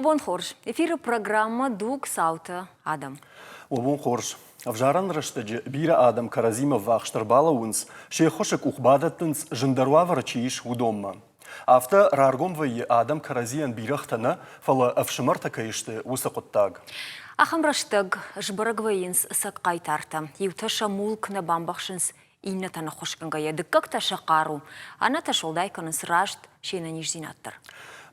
Бон хорз. Эфиры программа «Дуг цауты адӕм». О бон хорз. Ӕвзарӕн рӕстӕджы бирӕ адӕм кӕрӕдзимӕ ввахсдӕр балӕууынц, се ххуысы къух бадӕттынц, зындӕр уавӕры чи ис, уыдонмӕ. Афтӕ раргом вӕййы, адӕм кӕрӕдзийӕн бирӕгътӕ нӕ, фӕлӕ ӕфсымӕртӕ кӕй сты, уыцы хъуыддаг. Ахӕм рӕстӕг сбӕрӕг вӕййынц сӕ хъайтартӕ. Иутӕ сӕ мулк нӕ бамбӕхсынц, иннӕтӕ ныххуысгӕнгӕйӕ, дыккӕгтӕ сӕ хъару, аннӕтӕ суӕлдай кӕнынц раст се нӕниздзинад дӕр.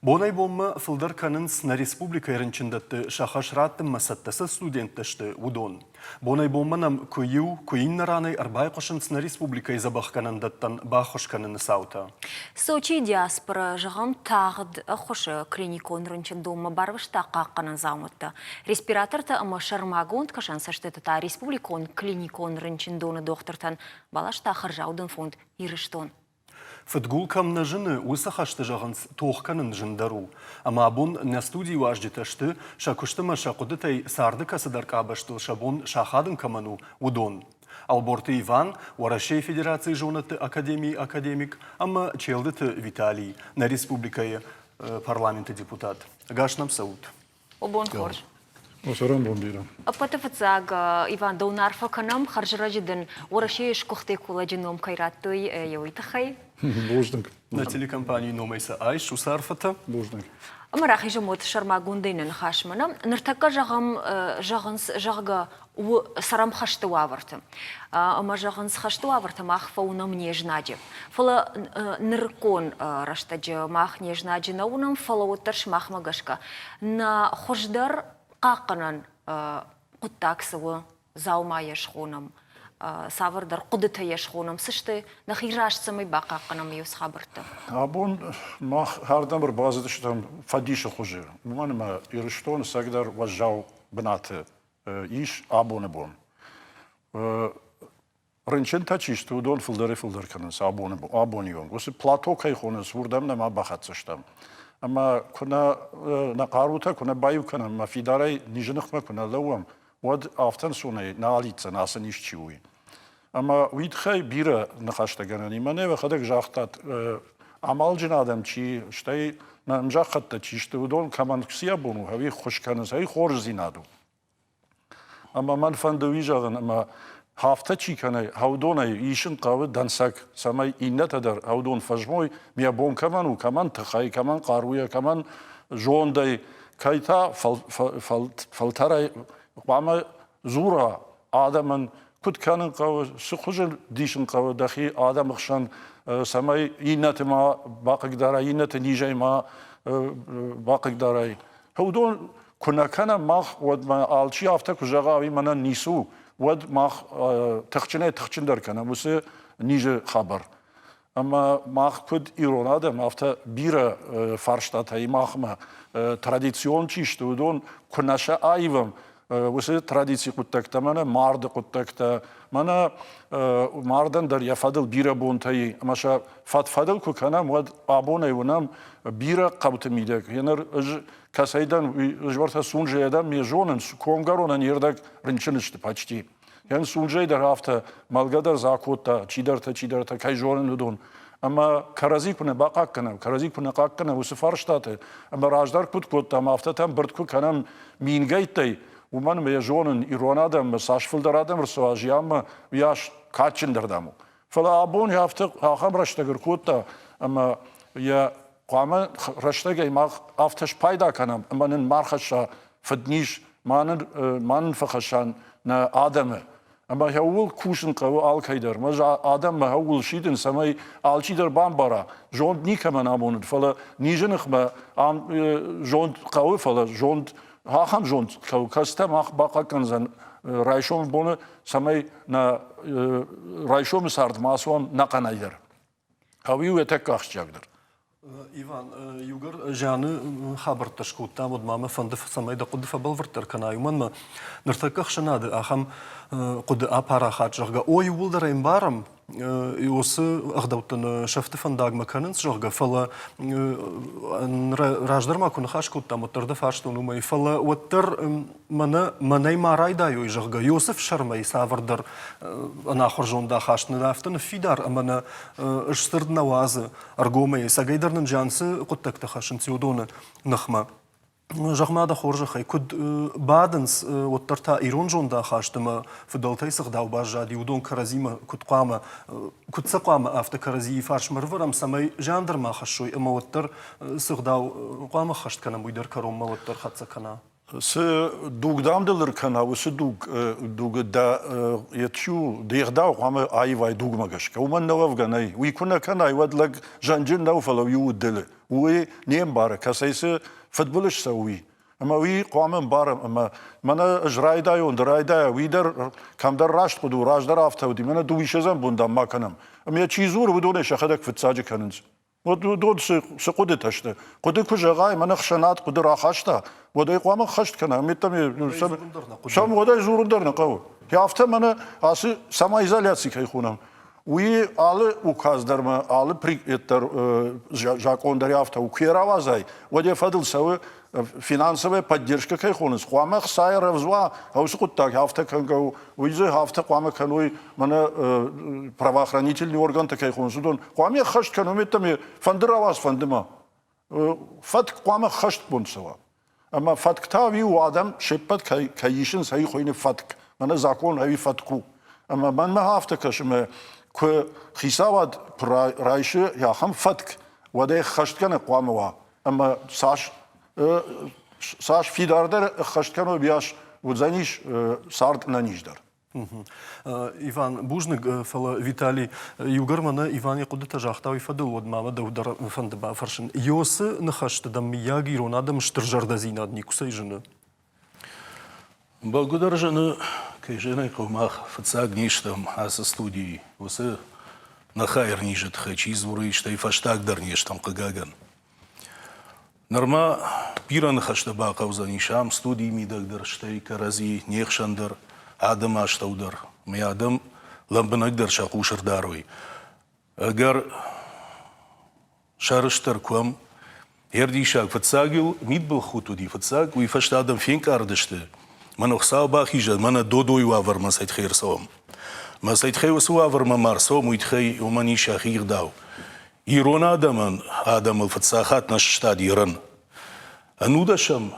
Бонӕй-бонмӕ фылдӕр кӕнынц нӕ республикӕйы рынчындӕтты сӕ хӕс раттынмӕ цӕттӕ цы студенттӕ сты, уыдон. Бонӕй-бонмӕ нӕм куы иу, куы иннӕ ранӕй ӕрбайхъуысынц нӕ республикӕйы дзӕбӕхгӕнӕндӕттӕн баххуыс кӕныны цаутӕ. Сочийы диаспорӕ, зӕгъӕм, тагъд ӕххуысы клиникон рынчындонмӕ барвыста хъахъхъӕнӕн дзаумӕттӕ, респиратортӕ ӕмӕ сӕрмагонд кӕсӕнцӕстыты та республикон клиникон рынчындоны дохтыртӕн баласта хӕрзаудӕн фонд «Ирыстон». Фыдгул кӕм нӕ зыны, уыцы хӕсты зӕгъынц, тох кӕнын зындӕр у. Ӕмӕ абон нӕ студийы уазджытӕ сты, сӕ куысты ӕмӕ сӕ хъуыдытӕй царды кӕцыдӕр къабӕзтыл сӕ бон сахадын кӕмӕн у, уыдон. Ӕлборты Иван, Уӕрӕсейы Федерацийы зонӕдты академийы академик ӕмӕ Челдыты Виталий, нӕ республикӕйы парламенты депутат. Ӕгас нӕм цӕут! О бон хорз. О цӕрӕнбон бирӕ. Ӕппӕты фыццаг, Иван, дӕу арфӕ кӕнӕм, хӕрзрӕджы дын Уӕрӕсейы сгуыхт экологы ном кӕй радтой, уый тыххӕй. Бузныг. Нӕ телекомпанийы номӕй сӕ айс уыцы арфӕтӕ. Бузныг. Ӕмӕ рахизӕм уӕд сӕрмагондӕй нӕ ныхасмӕ. Ныртӕккӕ зӕгъӕм, зӕгъынц, зӕгъгӕ, у цӕрӕм хӕсты уавӕрты. Ӕмӕ зӕгъынц, хӕсты уавӕрты мах фӕуынӕм не знаджы. Фӕлӕ нырыккон рӕстӕджы мах не знаджы нӕ уынӕм, фӕлӕ уӕддӕр сымахмӕ гӕсгӕ нӕ хуыздӕр хъахъхъӕнӕн хъуыддаг цы у, дзаумайӕ схонӕм, цавӕрдӕр хъуыдытӕ йӕ схонӕм, цы сты, нӕхи раст цӕмӕй бахъахъхъӕнӕм иу хабӕрттӕ? Абон мах ардӕм ӕрбацыдыстӕм фӕдисы хуызы, уымӕн ӕмӕ Ирыстон ӕцӕгдӕр уӕззау бынаты ис абоны бон. Рынчынтӕ чи сты, уыдон фылдӕрӕй-фылдӕр кӕнынц абоны, абоны онг. Уыцы плато кӕй хонынц, уырдӕм нӕма бахӕццӕ стӕм. Ӕмӕ куы нӕ нӕ хъарутӕ куы нӕ баиу кӕнӕм ӕмӕ фидарӕй низы ныхмӕ куы нӕ лӕууӕм, уӕд афтӕ ӕнцонӕй нӕ алидздзӕн ацы низ чи у, уый. Ӕмӕ уый тыххӕй бирӕ ныхӕстӕ гӕнӕн и. Мӕнӕ йӕхӕдӕг загътат, амалджын адӕм чи, стӕй нӕ ӕмзӕххӕттӕ чи сты, уыдон кӕмӕн цы йӕ бон у, ӕви ххуыс кӕнынц, ӕви хорздзинад у. Ӕмӕ мӕн фӕнды уый зӕгъын, ӕмӕ афтӕ чи кӕны, уыдонӕй исын хъӕуы дӕнцӕг, цӕмӕй иннӕтӕ дӕр уыдон фӕзмой, йӕ бон кӕмӕн у, кӕмӕн тыхӕй, кӕмӕн хъаруйӕ, кӕмӕн зондӕй, кӕй та фӕлтӕрӕй хъуамӕ дзура адӕмӕн, куыд кӕнын хъӕуы, цы хуызы дисын хъӕуы дӕхи адӕмы хсӕн, цӕмӕй иннӕты ма бахъыгдарай, иннӕты низӕй ма бахъыгдарай. Уыдон куы нӕ кӕнӕм мах, уӕд ма алчи афтӕ куы зӕгъа, уый мӕнӕн ницы у, уӕд мах тыхджынӕй тыхджындӕр кӕнӕм уыцы низы хабар. Ӕмӕ мах куыд ирон адӕм, афтӕ бирӕ фарстатӕ и махмӕ традицион чи сты, уыдон куы нӕ сӕ аивӕм, уыцы традици хъуыддӕгтӕ, мӕнӕ марды хъуыддӕгтӕ, мӕнӕ мардӕн дӕр йӕ фӕдыл бирӕ бонтӕ и, ӕмӕ сӕ фӕд-фӕдыл куы кӕнӕм, уӕд абонӕй уынӕм бирӕ хъӕуты мидӕг. Еныр ӕз кӕцӕй дӕн, уый ӕз уӕртӕ Сунжӕйӕ дӕн, ме зонын, комгӕронӕн йе рдӕг рынчын сты почти. Йӕн Сунжӕй дӕр афтӕ, мӕлгӕ дӕр дзы акодта чидӕртӕ, чидӕртӕ, кӕй зонын, уыдон. Ӕмӕ кӕрӕдзи куы нӕ бахъахъхъӕнӕм, кӕрӕдзи куы нӕ хъахъхъӕнӕм уыцы фарстаты, ӕмӕ раздӕр куыд кодтам, афтӕ та ӕмбырд куы кӕнӕм мингӕйттӕй, уымӕн ӕмӕ йӕ зонын, ирон адӕммӕ цас фылдӕр адӕм ӕрцӕуа зианмӕ, уыйас кадджындӕр дам у. Фӕлӕ абон афтӕ ахӕм рӕстӕг ӕркодта, ӕмӕ йӕ хъуамӕ рӕстӕгӕй мах афтӕ спайда кӕнӕм, ӕмӕ нын ма рхӕсса фыдниз, ма нын, ма нын фӕхӕсса нӕ адӕмы. Ӕмӕ ууыл кусын хъӕуы алкӕй дӕр. Ӕз адӕммӕ ууыл сидын, цӕмӕй алчидӕр бамбара, зонд никӕмӕн амонын, фӕлӕ низы ныхмӕ ам зонд хъӕуы, фӕлӕ зонд ахӕм зонд хъӕуы, кӕцытӕ мах бахъахъхъӕндзӕн райсомы боны, цӕмӕй нӕ райсомы цард ма ацуӕм нӕхъӕнӕй дӕр. Хъӕуы йӕ тӕккӕ ахсджиагдӕр. Иван, иугӕр зианы хабӕрттӕ скодтам, уӕд ма мӕ фӕнды, цӕмӕй дӕ хъуыды фӕбӕлвырддӕр кӕнай, уымӕн мӕ ныртӕккӕ ӕхсӕнады ахӕм хъуыды апарахат, зӕгъгӕ, о, иууылдӕр ӕмбарӕм, уыцы ӕгъдӕуттӕ нӕ сӕфты фӕндагмӕ кӕнынц, зӕгъгӕ, фӕлӕ раздӕр ма куы ныхас кодтам, уӕддӕр дӕ фарстон уымӕй, фӕлӕ уӕддӕр мӕнӕ мӕнӕй ма райдайой, зӕгъгӕ, Иосиф сӕрмӕй цавӕрдӕр ӕнахуыр зондахаст нын афтӕ ныффидар ӕмӕ нӕ сдзырд нӕ уадзы ӕргомӕй, цӕгӕйдӕр нын зиан цы хъуыддӕгтӕ хӕссынц, уыдоны ныхмӕ. Зӕгъ-ма дӕ хорзӕхӕй, куыд бадынц, уӕддӕр та ирон зондахаст ӕмӕ фыдӕлтӕй цы гъдау баззади, уыдон кӕрӕдзимӕ куыд хъуамӕ, куыд сӕ хъуамӕ афтӕ кӕрӕдзийы фарсмӕ рывӕрӕм, цӕмӕй зиан дӕр ма хӕссой ӕмӕ уӕддӕр цы гъдау хъуамӕ ӕххӕст кӕнӕм, уый дӕр кӕронмӕ уӕддӕр хӕццӕ кӕна? Цы дуг дам дыл ӕркӕна, уыцы дуг, дугы дӕ йӕ чи де гъдау хъуамӕ аивай дугмӕ гӕсгӕ. Уымӕн нӕ уӕвгӕ нӕй. Уый куы нӕ кӕнай, уӕд лӕг зӕнджын нӕу, фӕлӕ уый у дылы. Уый не мбары, кӕцӕй цы фыдбылыз цӕуы, уый. Ӕмӕ уый хъуамӕ ӕмбарӕм, ӕмӕ мӕнӕ ӕз райдайон, ды райдайа, уый дӕр кӕмдӕр раст хъуыды у, раздӕр афтӕ уыди, мӕнӕ дыууиссӕдзӕм бон дам ма кӕнӕм. Ӕмӕ йӕ чи дзуры, уыдонӕй сӕхӕдӕг фыццаджы кӕнынц. Уыдон цы, цы хъуыдытӕ сты? Хъуыды куы зӕгъай, мӕнӕ хсӕнад хъуыды рахаста, уӕд ӕй хъуамӕ ххӕст кӕна. Сӕм уӕд ӕй дзурын дӕр нӕ хъӕуы. Афтӕ мӕнӕ ацы самоизоляци кӕй хонӕм, уый алы указ дӕр ӕмӕ алы предмет дӕр закъон дӕр афтӕ у. Куы йӕ рауадзай, уӕд йӕ фӕдыл цӕуы финансовая поддержка кӕй хонынц, хъуамӕ хцайӕ рӕвдз уа, уыцы хъуыддаг афтӕ кӕнгӕ у, уый дзы афтӕ хъуамӕ кӕной мӕнӕ правоохранительные органтӕ кӕй хонынц, уыдон хъуамӕ ӕххӕст кӕной, ме фӕнды рауадз, фӕнды ма. Фӕтк хъуамӕ ӕххӕстгонд цӕуа. Ӕмӕ фӕтк та у адӕм се ппӕт кӕй, кӕй исынц, ӕй хуыйны фӕтк. Мӕнӕ закон ӕви фӕтк у. Ӕмӕ мӕнмӕ афтӕ кӕсы, ӕмӕ куы хицауад куы райсы ахӕм фӕтк, уӕд ӕй ӕххӕстгӕнӕг хъуамӕ уа. Ӕмӕ цас, цас фидардӕр ӕххӕст кӕной, уыйас уыдзӕнис цард ӕнӕниздӕр. Иван, бузныг, фӕлӕ Виталий, иугӕр мӕнӕ Иван йӕ хъуыдытӕ загъта, уый фӕдыл, уӕд ма мӕ дӕу дӕр фӕнды бафӕрсын. Ёсы ныхӕсты дӕм, мыййаг, ирон адӕмы стыр зӕрдӕдзинад никуыцӕй зыны? Бӕгуыдӕр зыны, кӕй зӕгъын ӕй хъӕуы, мах фыццаг не стӕм ацы студийы уыцы нӕхайыр низы тыххӕй чи дзуры, стӕй фӕстаг дӕр не стӕм, хъыгагӕн. Нырма бирӕ ныхӕстӕ бахъӕудзӕнис ам студийы мидӕг дӕр, стӕй кӕрӕдзи не хсӕн дӕр, адӕмы астӕу дӕр. Мӕ адӕм лӕмбынӕгдӕр сӕ хъус ӕрдарой. Ӕгӕр сӕрыстыр куы уӕм, ӕрдисаг фыццаг-иу мидбылхудт уыди, фыццаг, уый фӕстӕ адӕм фенкъард сты, мӕнӕ Хуыцау бахизӕд, мӕнӕ Додойы уавӕрмӕ цӕй тыххӕй ӕрцӕуӕм. Мӕ цӕй тыххӕй уыцы уавӕрмӕ ма рцӕуӕм, уый тыххӕй уымӕн ис йӕхи ӕгъдау. Ирон адӕмӕн адӕмыл фыццаг хатт нӕ сыстад Иран. Ӕнудӕсӕм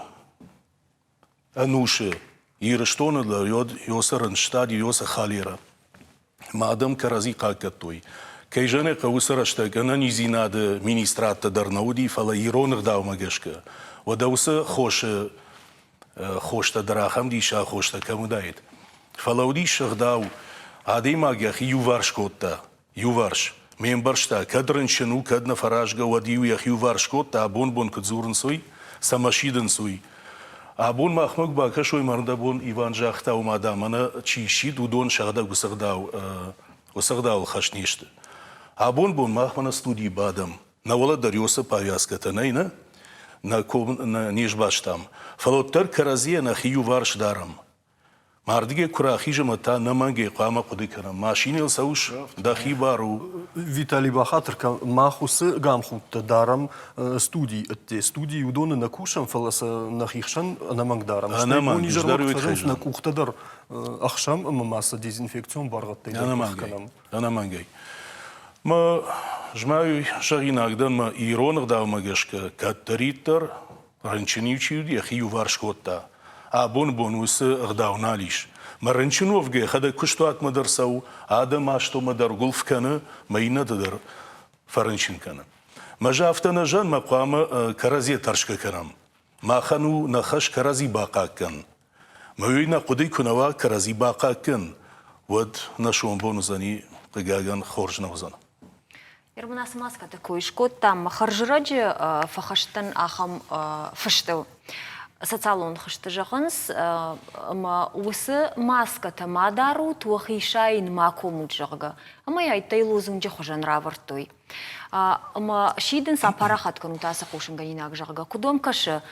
ӕнусы Ирыстоны дӕр Йосырын стад Йосы халера. Мӕ адӕм кӕрӕдзи хъахъхъӕдтой. Кӕй зӕгъын хъӕуы, уыцы рӕстӕг ӕнӕниздзинады министрадтӕ дӕр нӕ уыди, фӕлӕ ирон ӕгъдаумӕ гӕсгӕ. Уӕдӕ уыцы хосы хостӕ дӕр ахӕм диссаг хостӕ кӕм уыдаид. Фӕлӕ уыдис ӕгъдау, адӕймаг йӕхи иуварс кодта. Иуварс. Ме мбӕрста, кӕд рынчын у, кӕд нӕ фӕразгӕ, уӕд-иу йӕхи иуварс кодта, абон бон куыд дзурынц, уый, цӕмӕ сидынц, уый. Абон махмӕ куы бакӕсой, мӕрдӕбон Иван загъта, уымӕ дам, мӕнӕ чи сид, уыдон сӕхӕдӕг уыцы ӕгъдау, уыцы ӕгъдауыл хӕст не сты. Абон бон мах мӕнӕ студийы бадӕм. Нӕ уӕлӕ дӕр Иосиф повязкӕтӕ нӕй, нӕ? Нӕ ком не сбастам. Фӕлӕ уӕддӕр кӕрӕдзийӕ нӕхи иуварс дарӕм. Мардыгӕй куы рахизӕм, та ӕнӕмӕнгӕй хъуамӕ хъуыды кӕнӕм. Машинӕйыл цӕуыс, дӕхи бар у. Виталий бахатыр кӕн, мах уыцы гамхудтӕ дарӕм студийы ӕдде. Студийы уыдоны нӕ кусӕм, фӕлӕ сӕ нӕхи хсӕн ӕнӕмӕнг дарӕм. Стӕй бонизӕрмӕ куы фӕзынынц, нӕ къухтӕ дӕр ӕхсӕм ӕмӕ ма сӕ дезинфекцион баргъӕдтӕй дӕр пырх кӕнӕм. Ӕнӕмӕнгӕй. Мӕ змӕ зӕгъинаг дӕн мӕ ирон ӕгъдаумӕ гӕсгӕ кӕддӕриддӕр Рынчын-иу чи уыд, йӕхи иуварс кодта. Абоны бон уыцы ӕгъдау нал ис. Мӕ рынчын уӕвгӕ йӕхӕдӕг куыстуатмӕ дӕр цӕуы, адӕм астӕумӕ дӕр гуылф кӕны, мӕ иннӕты дӕр фӕрынчын кӕны. Мӕ ӕз афтӕ нӕ зӕгъын, мӕ хъуамӕ кӕрӕдзийӕ тӕрсгӕ кӕнӕм. Махӕн у нӕ хӕс кӕрӕдзи бахъахъхъӕн. Мӕ уый нӕ хъуыды куы нӕ уа кӕрӕдзи бахъахъхъӕн, уӕд нӕ сомбон уыдзӕни, хъыгагӕн, хорз нӕ уыдзӕн. Ермын ацы маскӕты кой скодтам, хӕрзрӕджы фӕхӕст дӕн ахӕм фыстыл. Социалон хызты зӕгъынц, ӕмӕ уыцы маскӕтӕ ма дарут, уӕхи сайын ма комут, зӕгъгӕ. Ӕмӕ йӕ айттӕй лозунджы хуызӕн равӕрдтой. Ӕмӕ сидынц, апарахат кӕнут ацы хъусынгӕнинаг, зӕгъгӕ. Куыд уӕм кӕсы,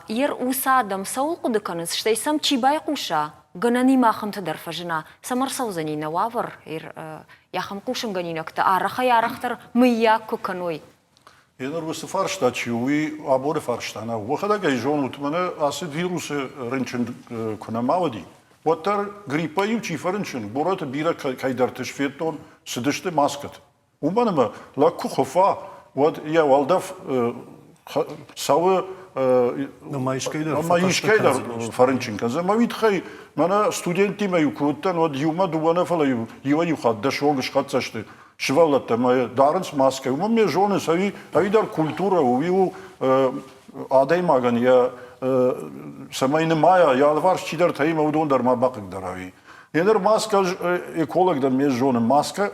ер уыцы адӕм цӕуыл хъуыды кӕнынц, стӕй сӕм чи байхъуса, гӕнӕн и махӕнты дӕр фӕзына, цӕмӕ ӕрцӕудзӕни нӕ уавӕр, ахӕм хъусынгӕнинӕгтӕ арӕхӕй-арӕхдӕр мыййаг куы кӕной. Еныр уыцы фарста чи у, уый абоны фарста нӕу. Уӕхӕдӕг ӕй зонут, мӕнӕ ацы вирусы рынчын куы нӕма уыди, уӕддӕр гриппӕй-иу чи фӕрынчын, горӕты бирӕ кӕйдӕрты сфедтон, цыдысты маскӕты. Уымӕн ӕмӕ лӕг куы хуыфа, уӕд йӕ уӕлдӕф цӕуы. Ӕмӕ искӕй дӕр ӕмӕ искӕй дӕр фӕрынчын кӕндзӕн. Ӕмӕ уый тыххӕй мӕнӕ студенттимӕ-иу куы уыдтӕн, уӕд иумӕ дыууӕ нӕ, фӕлӕ-иу иуӕй-иу хатт дӕс онг схӕццӕ сты сывӕллӕттӕ ӕмӕ дарынц маскӕ. Уымӕн ме зонынц, ӕви, ӕви дӕр культурӕ у, уый у адӕймагӕн йӕ цӕмӕй нымайа, йӕ алыварс чидӕртӕ имӕ, уыдон дӕр ма бахъыгдара. Ныр маскӕ эколог дӕн, ме зонын, маскӕ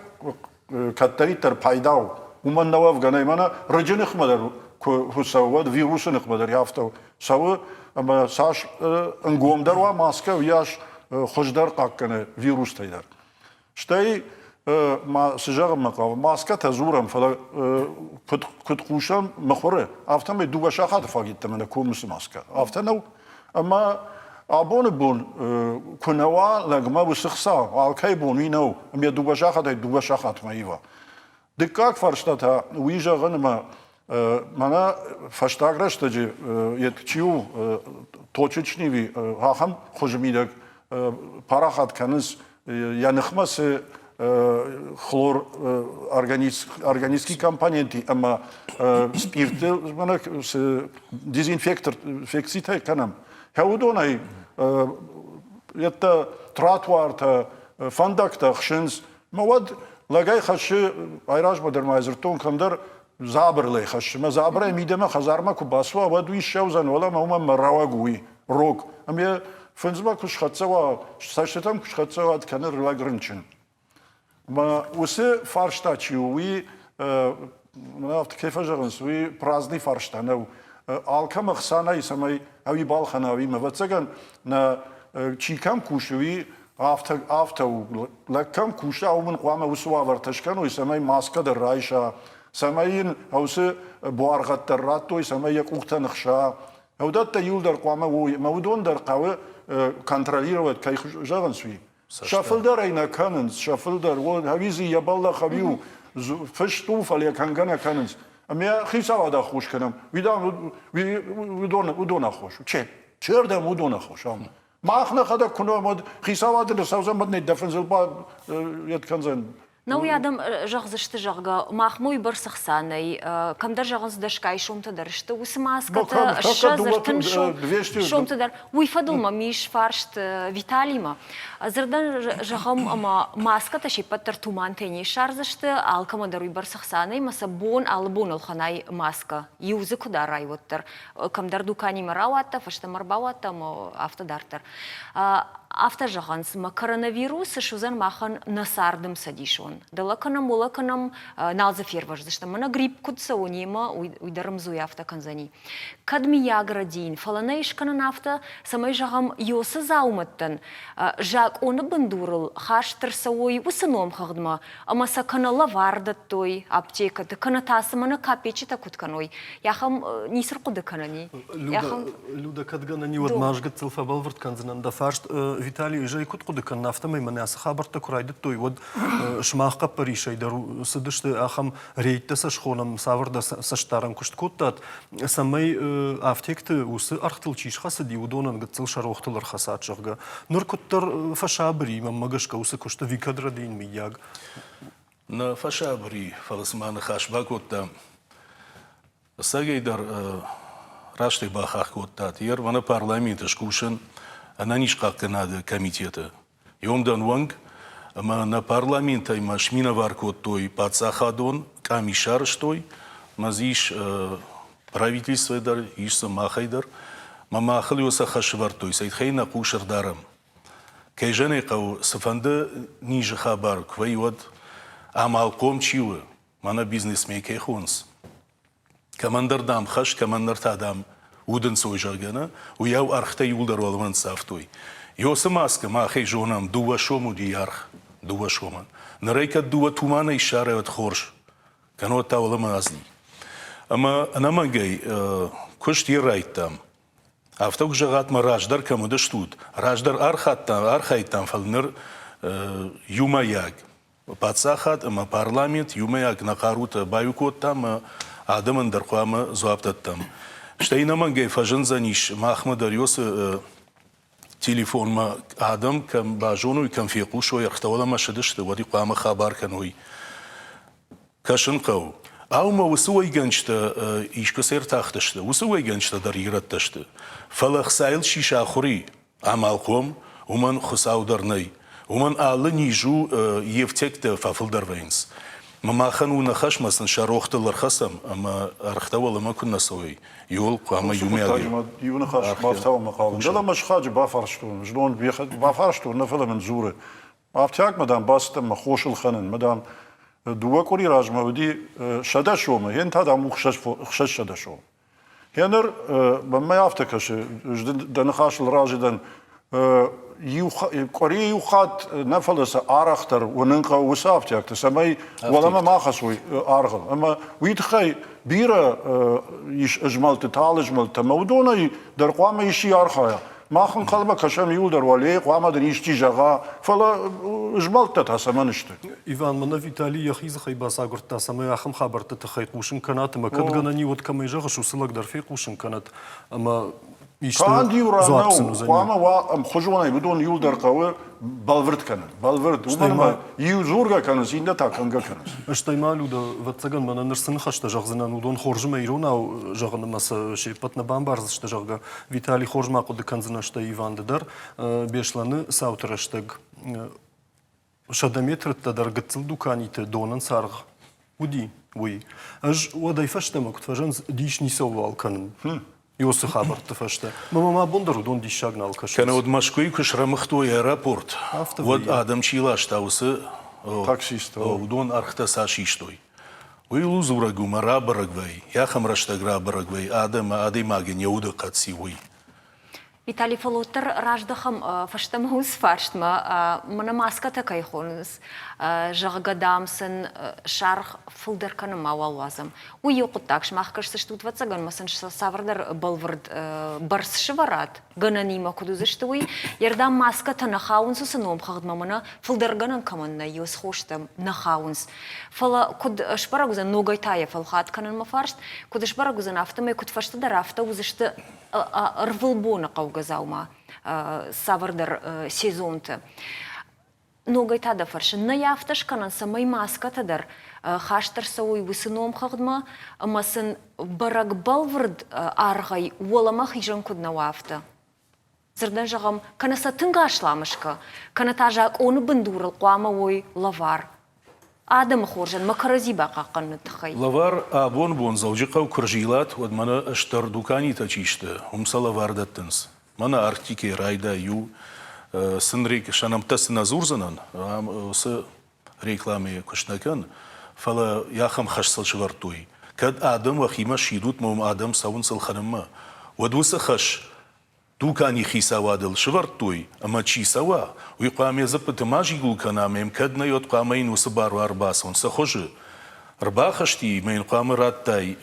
кӕддӕриддӕр пайда у. Уымӕн нӕ уӕвгӕ нӕй. Мӕнӕ рыджы ныхмӕ дӕр куы цӕуы, уӕд вирусы ныхмӕ дӕр афтӕ цӕуы, ӕмӕ цас ӕнгомдӕр уа маскӕ, уыйас хуыздӕр хъахъхъӕны вирустӕй дӕр. Стӕй ма цы зӕгъынмӕ хъавы, маскӕтӕ дзурӕм, фӕлӕ куыд, куыд хъусӕм мыхуыры, афтӕмӕй дыууӕ сахаты фаг йеддӕмӕ нӕ комы цы маскӕ. Афтӕ нӕу? Ӕмӕ абоны бон куы нӕ уа лӕгмӕ уыцы хца, алкӕй бон уый нӕу, ӕмӕ дыууӕ сахатӕй дыууӕ сахатмӕ ива. Дыккаг фарста та уый зӕгъын, ӕмӕ мӕнӕ фӕстаг рӕстӕджы чи у точечный ахӕм хуызы мидӕг парахат кӕнынц йӕ ныхмӕ цы хлор органический компоненти ӕмӕ спъирты цы дезинфекцитӕ кӕнӕм, уыдонӕй йедтӕ тротуартӕ, фӕндӕгтӕ хсынц. Мӕ уӕд лӕгӕй хӕссы, айразмӕ дӕр ма дзырдтон кӕмдӕр, дзабырлӕй хӕссы. Мӕ дзабырӕй мидӕмӕ хӕдзармӕ куы бацуа, уӕд уый ссӕудзӕн уӕлӕмӕ, уымӕн мӕ рӕуӕг уый, рог. Ӕмӕ йӕ фындзмӕ куы схӕццӕ уа, цӕстытӕм куы схӕццӕ уа, кӕны лӕг рынчын. Мӕ уыцы фарста чи у, уый, афтӕ кӕй фӕзӕгъынц, уый праздный фарста нӕу. Алкӕмӕ хца нӕй, цӕмӕй ӕви балхӕна, ӕви ме вӕццӕгӕн, нӕ чи кӕм кусы, уый Афтӕ, афтӕ у. Лӕг кӕм куса, уым ын хъуамӕ уыцы уавӕртӕ скӕной, цӕмӕй маскӕ дӕр райса, цӕмӕй йын уыцы буаргъӕд дӕр радтой, цӕмӕй йӕ къухтӕ ныхса. Уыдӕттӕ иуылдӕр хъуамӕ уой, ӕмӕ уыдон дӕр хъӕуы контролировать, кӕй зӕгъынц, уый. Сӕ фылдӕр ӕй нӕ кӕнынц, сӕ фылдӕр, ӕви дзы йӕ бӕллӕх ӕви у, фыст у, фӕлӕ йӕ кӕнгӕ нӕ кӕнынц. Ӕмӕ хицауад аххос кӕнӕм, уыдон, уыдон аххос. Чердӕм уыдон аххос ам? Мах нӕхӕдӕг куы нӕ уӕд хицауады ныцӕудзӕн, уӕд нӕ дӕ фындзыл йед кӕндзӕн. Нӕ уый адӕм зӕгъдзысты, зӕгъгӕ, махмӕ уый бӕрц ӕхца нӕй. Кӕмдӕр зӕгъынц, дӕсгай сомтӕ дӕр сты уыцы маскӕтӕ, 20, 30 сомтӕ дӕр. Уый фӕдыл мӕм ис фарст Виталимӕ. Дзырдӕн зӕгъӕм, ӕмӕ маскӕтӕ се ппӕт дӕр тумантӕй не ссардзысты, алкӕмӕн дӕр уый бӕрц ӕхца нӕй, ӕмӕ сӕ бон алы бон ӕлхӕнай маскӕ. Иу дзы куы дарай, уӕддӕр. Кӕмдӕр дуканимӕ рауадтӕ, фӕстӕмӕ ӕрбауадтӕ ӕмӕ афтӕ дарддӕр. Афтӕ зӕгъынц, мӕ коронавирус суыдзӕн махӕн нӕ царды ӕмцӕдисон. Дӕлӕ кӕнӕм, уӕлӕ кӕнӕм, нал дзы фервӕздзыстӕм. Мӕнӕ грипп куыд цӕуы немӕ, уый дӕр ӕмдзуй афтӕ кӕндзӕни. Кӕд миййаг рӕдийын, фӕлӕ нӕ искӕнын афтӕ, цӕмӕй зӕгъӕм, Иосы дзаумӕттӕн закъоны бындурыл хаст ӕрцӕуой уыцы номхыгъдмӕ, ӕмӕ сӕ кӕнӕ лӕвар дӕттой аптекӕты, кӕнӕ та цымӕ нӕ капеччытӕ куыд кӕной, ахӕм ницы рхъуыды кӕнӕн и. Люда, кӕд гӕнӕн и, уӕд ма ӕз гыццыл фӕбӕлвырд кӕндзынӕн дӕ фарст. Виталий, ӕз ӕй куыд хъуыды кӕнын, афтӕмӕй мӕнӕ ацы хабӕрттӕ куы райдыдтой, уӕд сымах хъӕппӕрисӕй дӕр цыдысты ахӕм рейдтӕ сӕ схонӕм, цавӕрдӕр цӕстдарӕн куыст кодтат, цӕмӕй афтекты уыцы ӕргътыл чи схӕцыди, уыдонӕн гыццыл сӕ рохтыл ӕрхӕцат, зӕгъгӕ. Ныр куыддӕр фӕсабыр и, мӕнмӕ гӕсгӕ, уыцы куысты викӕд рӕдийын, мыййаг. Нӕ фӕсабыр и, фӕлӕ цыма ныхас бакодта. Ӕцӕгӕйдӕр растӕй бахахх кодтат, йе рвӕны парламенты скусын ӕнӕнизхъахъхъӕнады комитеты Иомдӕн уӕнг ӕмӕ нӕ парламентӕй ма сминӕвар кодтой паддзахадон къамис сарӕзтой, ӕмӕ дзы ис правительствойы дӕр, ис дзы махӕй дӕр. Мӕ махыл иу сӕ хӕс сӕвӕрдтой, цӕй нӕ хъус ӕрдарӕм. Кӕй зӕгъын ӕй хъӕуы, цыфӕнды низы хабар куы вӕййы, уӕд амалхъом чи у, мӕнӕ бизнесмен кӕй хонынц, Кӕмӕндӕр, дам, хӕс, кӕмӕндӕр та, дам, удӕнцой, зӕгъгӕ, нӕ, уыйау ӕргътӕ иууылдӕр уӕлвӕнд цавтой. Ёсы маскӕ махӕй зонӕм, дыууӕ сом уыди аргъ, дыууӕ сомӕн. Ныр ӕй кӕд дыууӕ туманӕй ссарай, уӕд хорз. Кӕннод та уӕлӕмӕ азни. Ӕмӕ ӕнӕмӕнгӕй куыст йе райдтам. Афтӕ куы зӕгъат, мӕ раздӕр кӕм уыдыстут, раздӕр архайдтам, архайдтам, фӕлӕ ныр иумӕйаг Паддзахад ӕмӕ парламент иумӕйаг нӕ хъарутӕ баиу кодтам ӕмӕ адӕмӕн дӕр хъуамӕ дзуапп дӕттӕм. Стӕй ӕнӕмӕнгӕй фӕзындзӕнис махмӕ дӕр уыцы телефонмӕ адӕм кӕм базоной, кӕм фехъусой, ӕрхтӕ уӕлӕмӕ ссыдысты, уӕд хъуамӕ хабар кӕной. Кӕсын хъӕуы. Ау, мӕ уыцы уӕйгӕнджытӕ искуы цы ӕртахтысты, уыцы уӕйгӕнджытӕ дӕр ирӕттӕ сты. Фӕлӕ хцайыл чи сахуыр и, амалхъом, уымӕн Хуыцау дӕр нӕй. Уымӕн алы низ у, йе фтиӕгтӕ фӕфылдӕр вӕййынц. Мӕ махӕн у нӕ хӕсмӕ сын сӕ рохтыл ӕрхӕцӕм ӕмӕ ӕргътӕ уӕлӕмӕ куы нӕ цӕуой, иуыл хъуамӕ иумӕйаг Иу ныхас бафтауынмӕ хъавын. Дӕлӕ мӕ сыхаджы бафарстон, знон бафарстон, нӕ фӕлӕ мын дзуры. Афтиагмӕ, дам, бацыдтӕн мӕ хос ӕлхӕнынмӕ, дам, дыууӕ къуыри размӕ уыди 100 сомы, йен та, дам, у 600 сомы. Гъеныр мӕнмӕ афтӕ кӕсы, дӕ ныхасыл разы дӕн, иу къуыри иу хатт нӕ, фӕлӕ сӕ арӕхдӕр уынын хъӕуы уыцы афтиӕгты, цӕмӕй уӕлӕмӕ ма хӕцой аргъыл. Ӕмӕ уый тыххӕй бирӕ ис змӕлдтытӕ, алы змӕлдтӕ, ӕмӕ уыдонӕй дӕр хъуамӕ исчи архайа. Мах ӕнхъӕлмӕ кӕсӕм иуылдӕр уӕлейы, хъуамӕ дын исчи зӕгъа, фӕлӕ змӕлдтӕ та цӕмӕн сты? Иван, мӕнӕ Виталий йӕхи дзыхӕй бацагуырдта, цӕмӕй ахӕм хабӕртты тыххӕй хъусын кӕнат ӕмӕ кӕд гӕнӕн и, уӕд кӕмӕй зӕгъыс, уыцы лӕг дӕр фехъусын кӕнӕт ӕмӕ исты Канд иу ран дзуапп сын нӕу, уыдзӕни. хъуамӕ уа ӕмхуызонӕй, уыдон иуылдӕр хъӕуы бӕлвырд кӕнын. Бӕлвырд, уымӕн ӕмӕ иу дзургӕ кӕнынц, иннӕ та кӕнгӕ кӕнынц. Стӕй ма, Люда, ӕвӕццӕгӕн, мӕнӕ ныр цы ныхӕстӕ зӕгъдзынӕн, уыдон хорз ӕмӕ иронау зӕгъын ӕмӕ сӕ се ппӕт нӕ бамбардзысты, зӕгъгӕ, Виталий хорз ма хъуыды кӕндзынӕ, стӕй Иван ды дӕр. Беслӕны цауты рӕстӕг 100 метртӕ дӕр гыццыл дуканиты донӕн саргъ уыди, уый. Ӕз уӕдӕй фӕстӕмӕ куыд фӕзӕгъынц, дис ницӕуылуал кӕнын. Иосы хабӕртты фӕстӕ. Мӕ мӕм абон дӕр уыдон диссаг нал кӕсынц. Кӕнӕ уӕд Мӕскуыйы куы срӕмыгътой аэропорт, уӕд адӕм чи ласта, уыцы таксисттӕ, уыдон ӕргътӕ цас истой. Уый у дзурӕг у, мӕ рабӕрӕг вӕййы, ахӕм рӕстӕг рабӕрӕг вӕййы адӕмы адӕймагӕн йӕ удыхъӕд циу, уый. Виталий, фӕлӕ уӕддӕр раздӕхӕм фӕстӕмӕ уыцы фарстмӕ. Мӕнӕ маскӕтӕ кӕй хонынц, зӕгъгӕ, дам, сын саргъ фылдӕр кӕнын мауал уадзӕм. Уый иу хъуыддаг сымах кӕсдзыстут, ӕвӕццӕгӕн ма сын цавӕрдӕр бӕлвырд бӕрц сывӕрат, гӕнӕнимӕ куыд уыдзысты, уый. Йе рдӕм маскӕтӕ нӕ хауынц уыцы номхыгъдмӕ, мӕнӕ фылдӕр гӕнӕн кӕмӕн нӕй, уыцы хостӕм нӕ хауынц. Фӕлӕ куыд сбӕрӕг уыдзӕн, ногӕй та йӕ фӕлхат кӕнынмӕ фарст, куыд сбӕрӕг уыдзӕн, афтӕмӕй куыд фӕстӕдӕр, афтӕ уыдзысты ӕрвылбоны хъӕугӕ дзаума цавӕрдӕр сезонты. Ногӕй та дӕ фӕрсын, нӕй афтӕ скӕнӕн, цӕмӕй маскӕтӕ дӕр хаст ӕрцӕуой уыцы номхыгъдмӕ ӕмӕ сын бӕрӕг бӕлвырд аргъӕй уӕлӕмӕ хизӕн куыд нӕ уа, афтӕ? Дзырдӕн зӕгъӕм, кӕнӕ сӕ тынг аслам скӕ, кӕнӕ та закъоны бындурыл хъуамӕ уой лӕвар. Адӕмы хорзӕн мӕ кӕрӕдзи бахъахъхъӕныны тыххӕй. Лӕвар абон бон Дзӕуджыхъӕу куы рзилат, уӕд мӕнӕ стыр дуканитӕ чи сты, уым сӕ лӕвар дӕттынц. Мӕнӕ Арктикӕйы райдай иу сын сӕ нӕмттӕ цы нӕ дзурдзынӕн, уыцы рекламӕйы куыст нӕ кӕн, фӕлӕ ахӕм хӕс сыл сӕвӕрдтой. Кӕд адӕм уӕхимӕ сидут, мӕ уым адӕм цӕуынц ӕлхӕнынмӕ, уӕд уыцы хӕс дукани хицауадыл сӕвӕрдтой, ӕмӕ чи цӕуа, уый хъуамӕ дзыппыты ма зигул кӕна ӕмӕ йӕм кӕд нӕй, уӕд хъуамӕ йын уыцы бар уа ӕрбацӕуын. Цы хуызы ӕрбахызти ӕмӕ йын хъуамӕ радтай,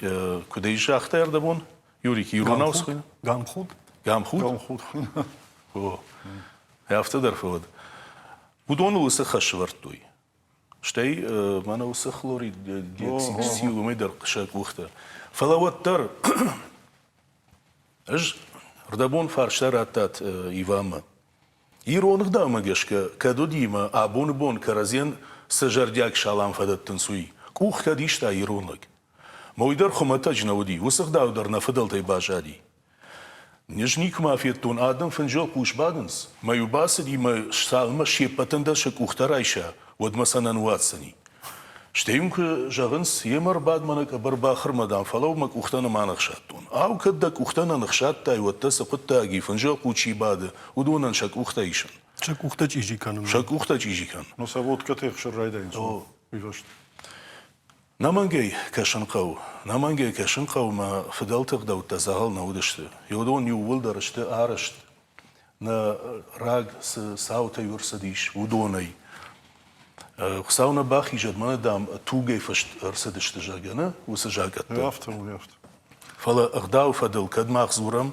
куыд ӕй загътай ӕрдӕбон, Юрик, иронау цы хуыйны? Гамхуд. Гамхуд? Гамхуд. О, афтӕ дӕр фӕуӕд. Уыдоныл уыцы хӕс сӕвӕрдтой. Стӕй мӕнӕ уыцы хлорид диоксид циу, уымӕй дӕр сӕ къухтӕ. Фӕлӕ уӕддӕр ӕз рдӕбон фарста радтат Иванмӕ. Ирон ӕгъдаумӕ гӕсгӕ кӕд уыди ӕмӕ абоны бон кӕрӕдзийӕн цы зӕрдиаг салам фӕдӕттынц, уый къух кӕд иста ирон лӕг. Мӕ уый дӕр хуымӕтӕджы нӕ уыди, уыцы ӕгъдау дӕр нӕ фыдӕлтӕй баззади. Ӕз никуыма федтон, адӕм фынджыл хъус бадынц, мӕ-иу бацыди мӕ цалынмӕ се ппӕтӕн дӕр сӕ къухтӕ райса, уӕдмӕ сӕ нӕ ныууадздзӕни. Стӕй йын куы зӕгъынц, йемӕ ӕрбад мӕнӕ къӕбӕр бахӕрмӕ, дам, фӕлӕуу, мӕ къухтӕ нӕма ныхсадтон. Ау, кӕд дӕ къухтӕ нӕ ныхсадтай, уӕд дӕ цы хъуыддаг и, фынджыл хъу чи бады, уыдонӕн сӕ къухтӕ исын. Сӕ къухтӕ чъизи кӕнын. Сӕ къухтӕ чъизи кӕн. Ну, сӕ водкӕтӕ ӕхсыр райдайынц, уый фӕстӕ. Нӕмӕнгӕй кӕсын хъӕуы. Нӕмӕнгӕй кӕсын хъӕуы мӕ фыдӕлты ӕгъдӕуттӕ дзӕгъӕл нӕ уыдысты. Уыдон иууылдӕр сты арӕзт, нӕ раг цы цаутӕй ӕрцыдис, уыдонӕй. Хуыцау нӕ бахизӕд, мӕнӕ, дам, тугӕй фыст ӕрцыдысты, зӕгъгӕ, нӕ, уыцы закъӕттӕ. Афтӕ у, афтӕ. Фӕлӕ ӕгъдауы фӕдыл кӕд мах дзурӕм,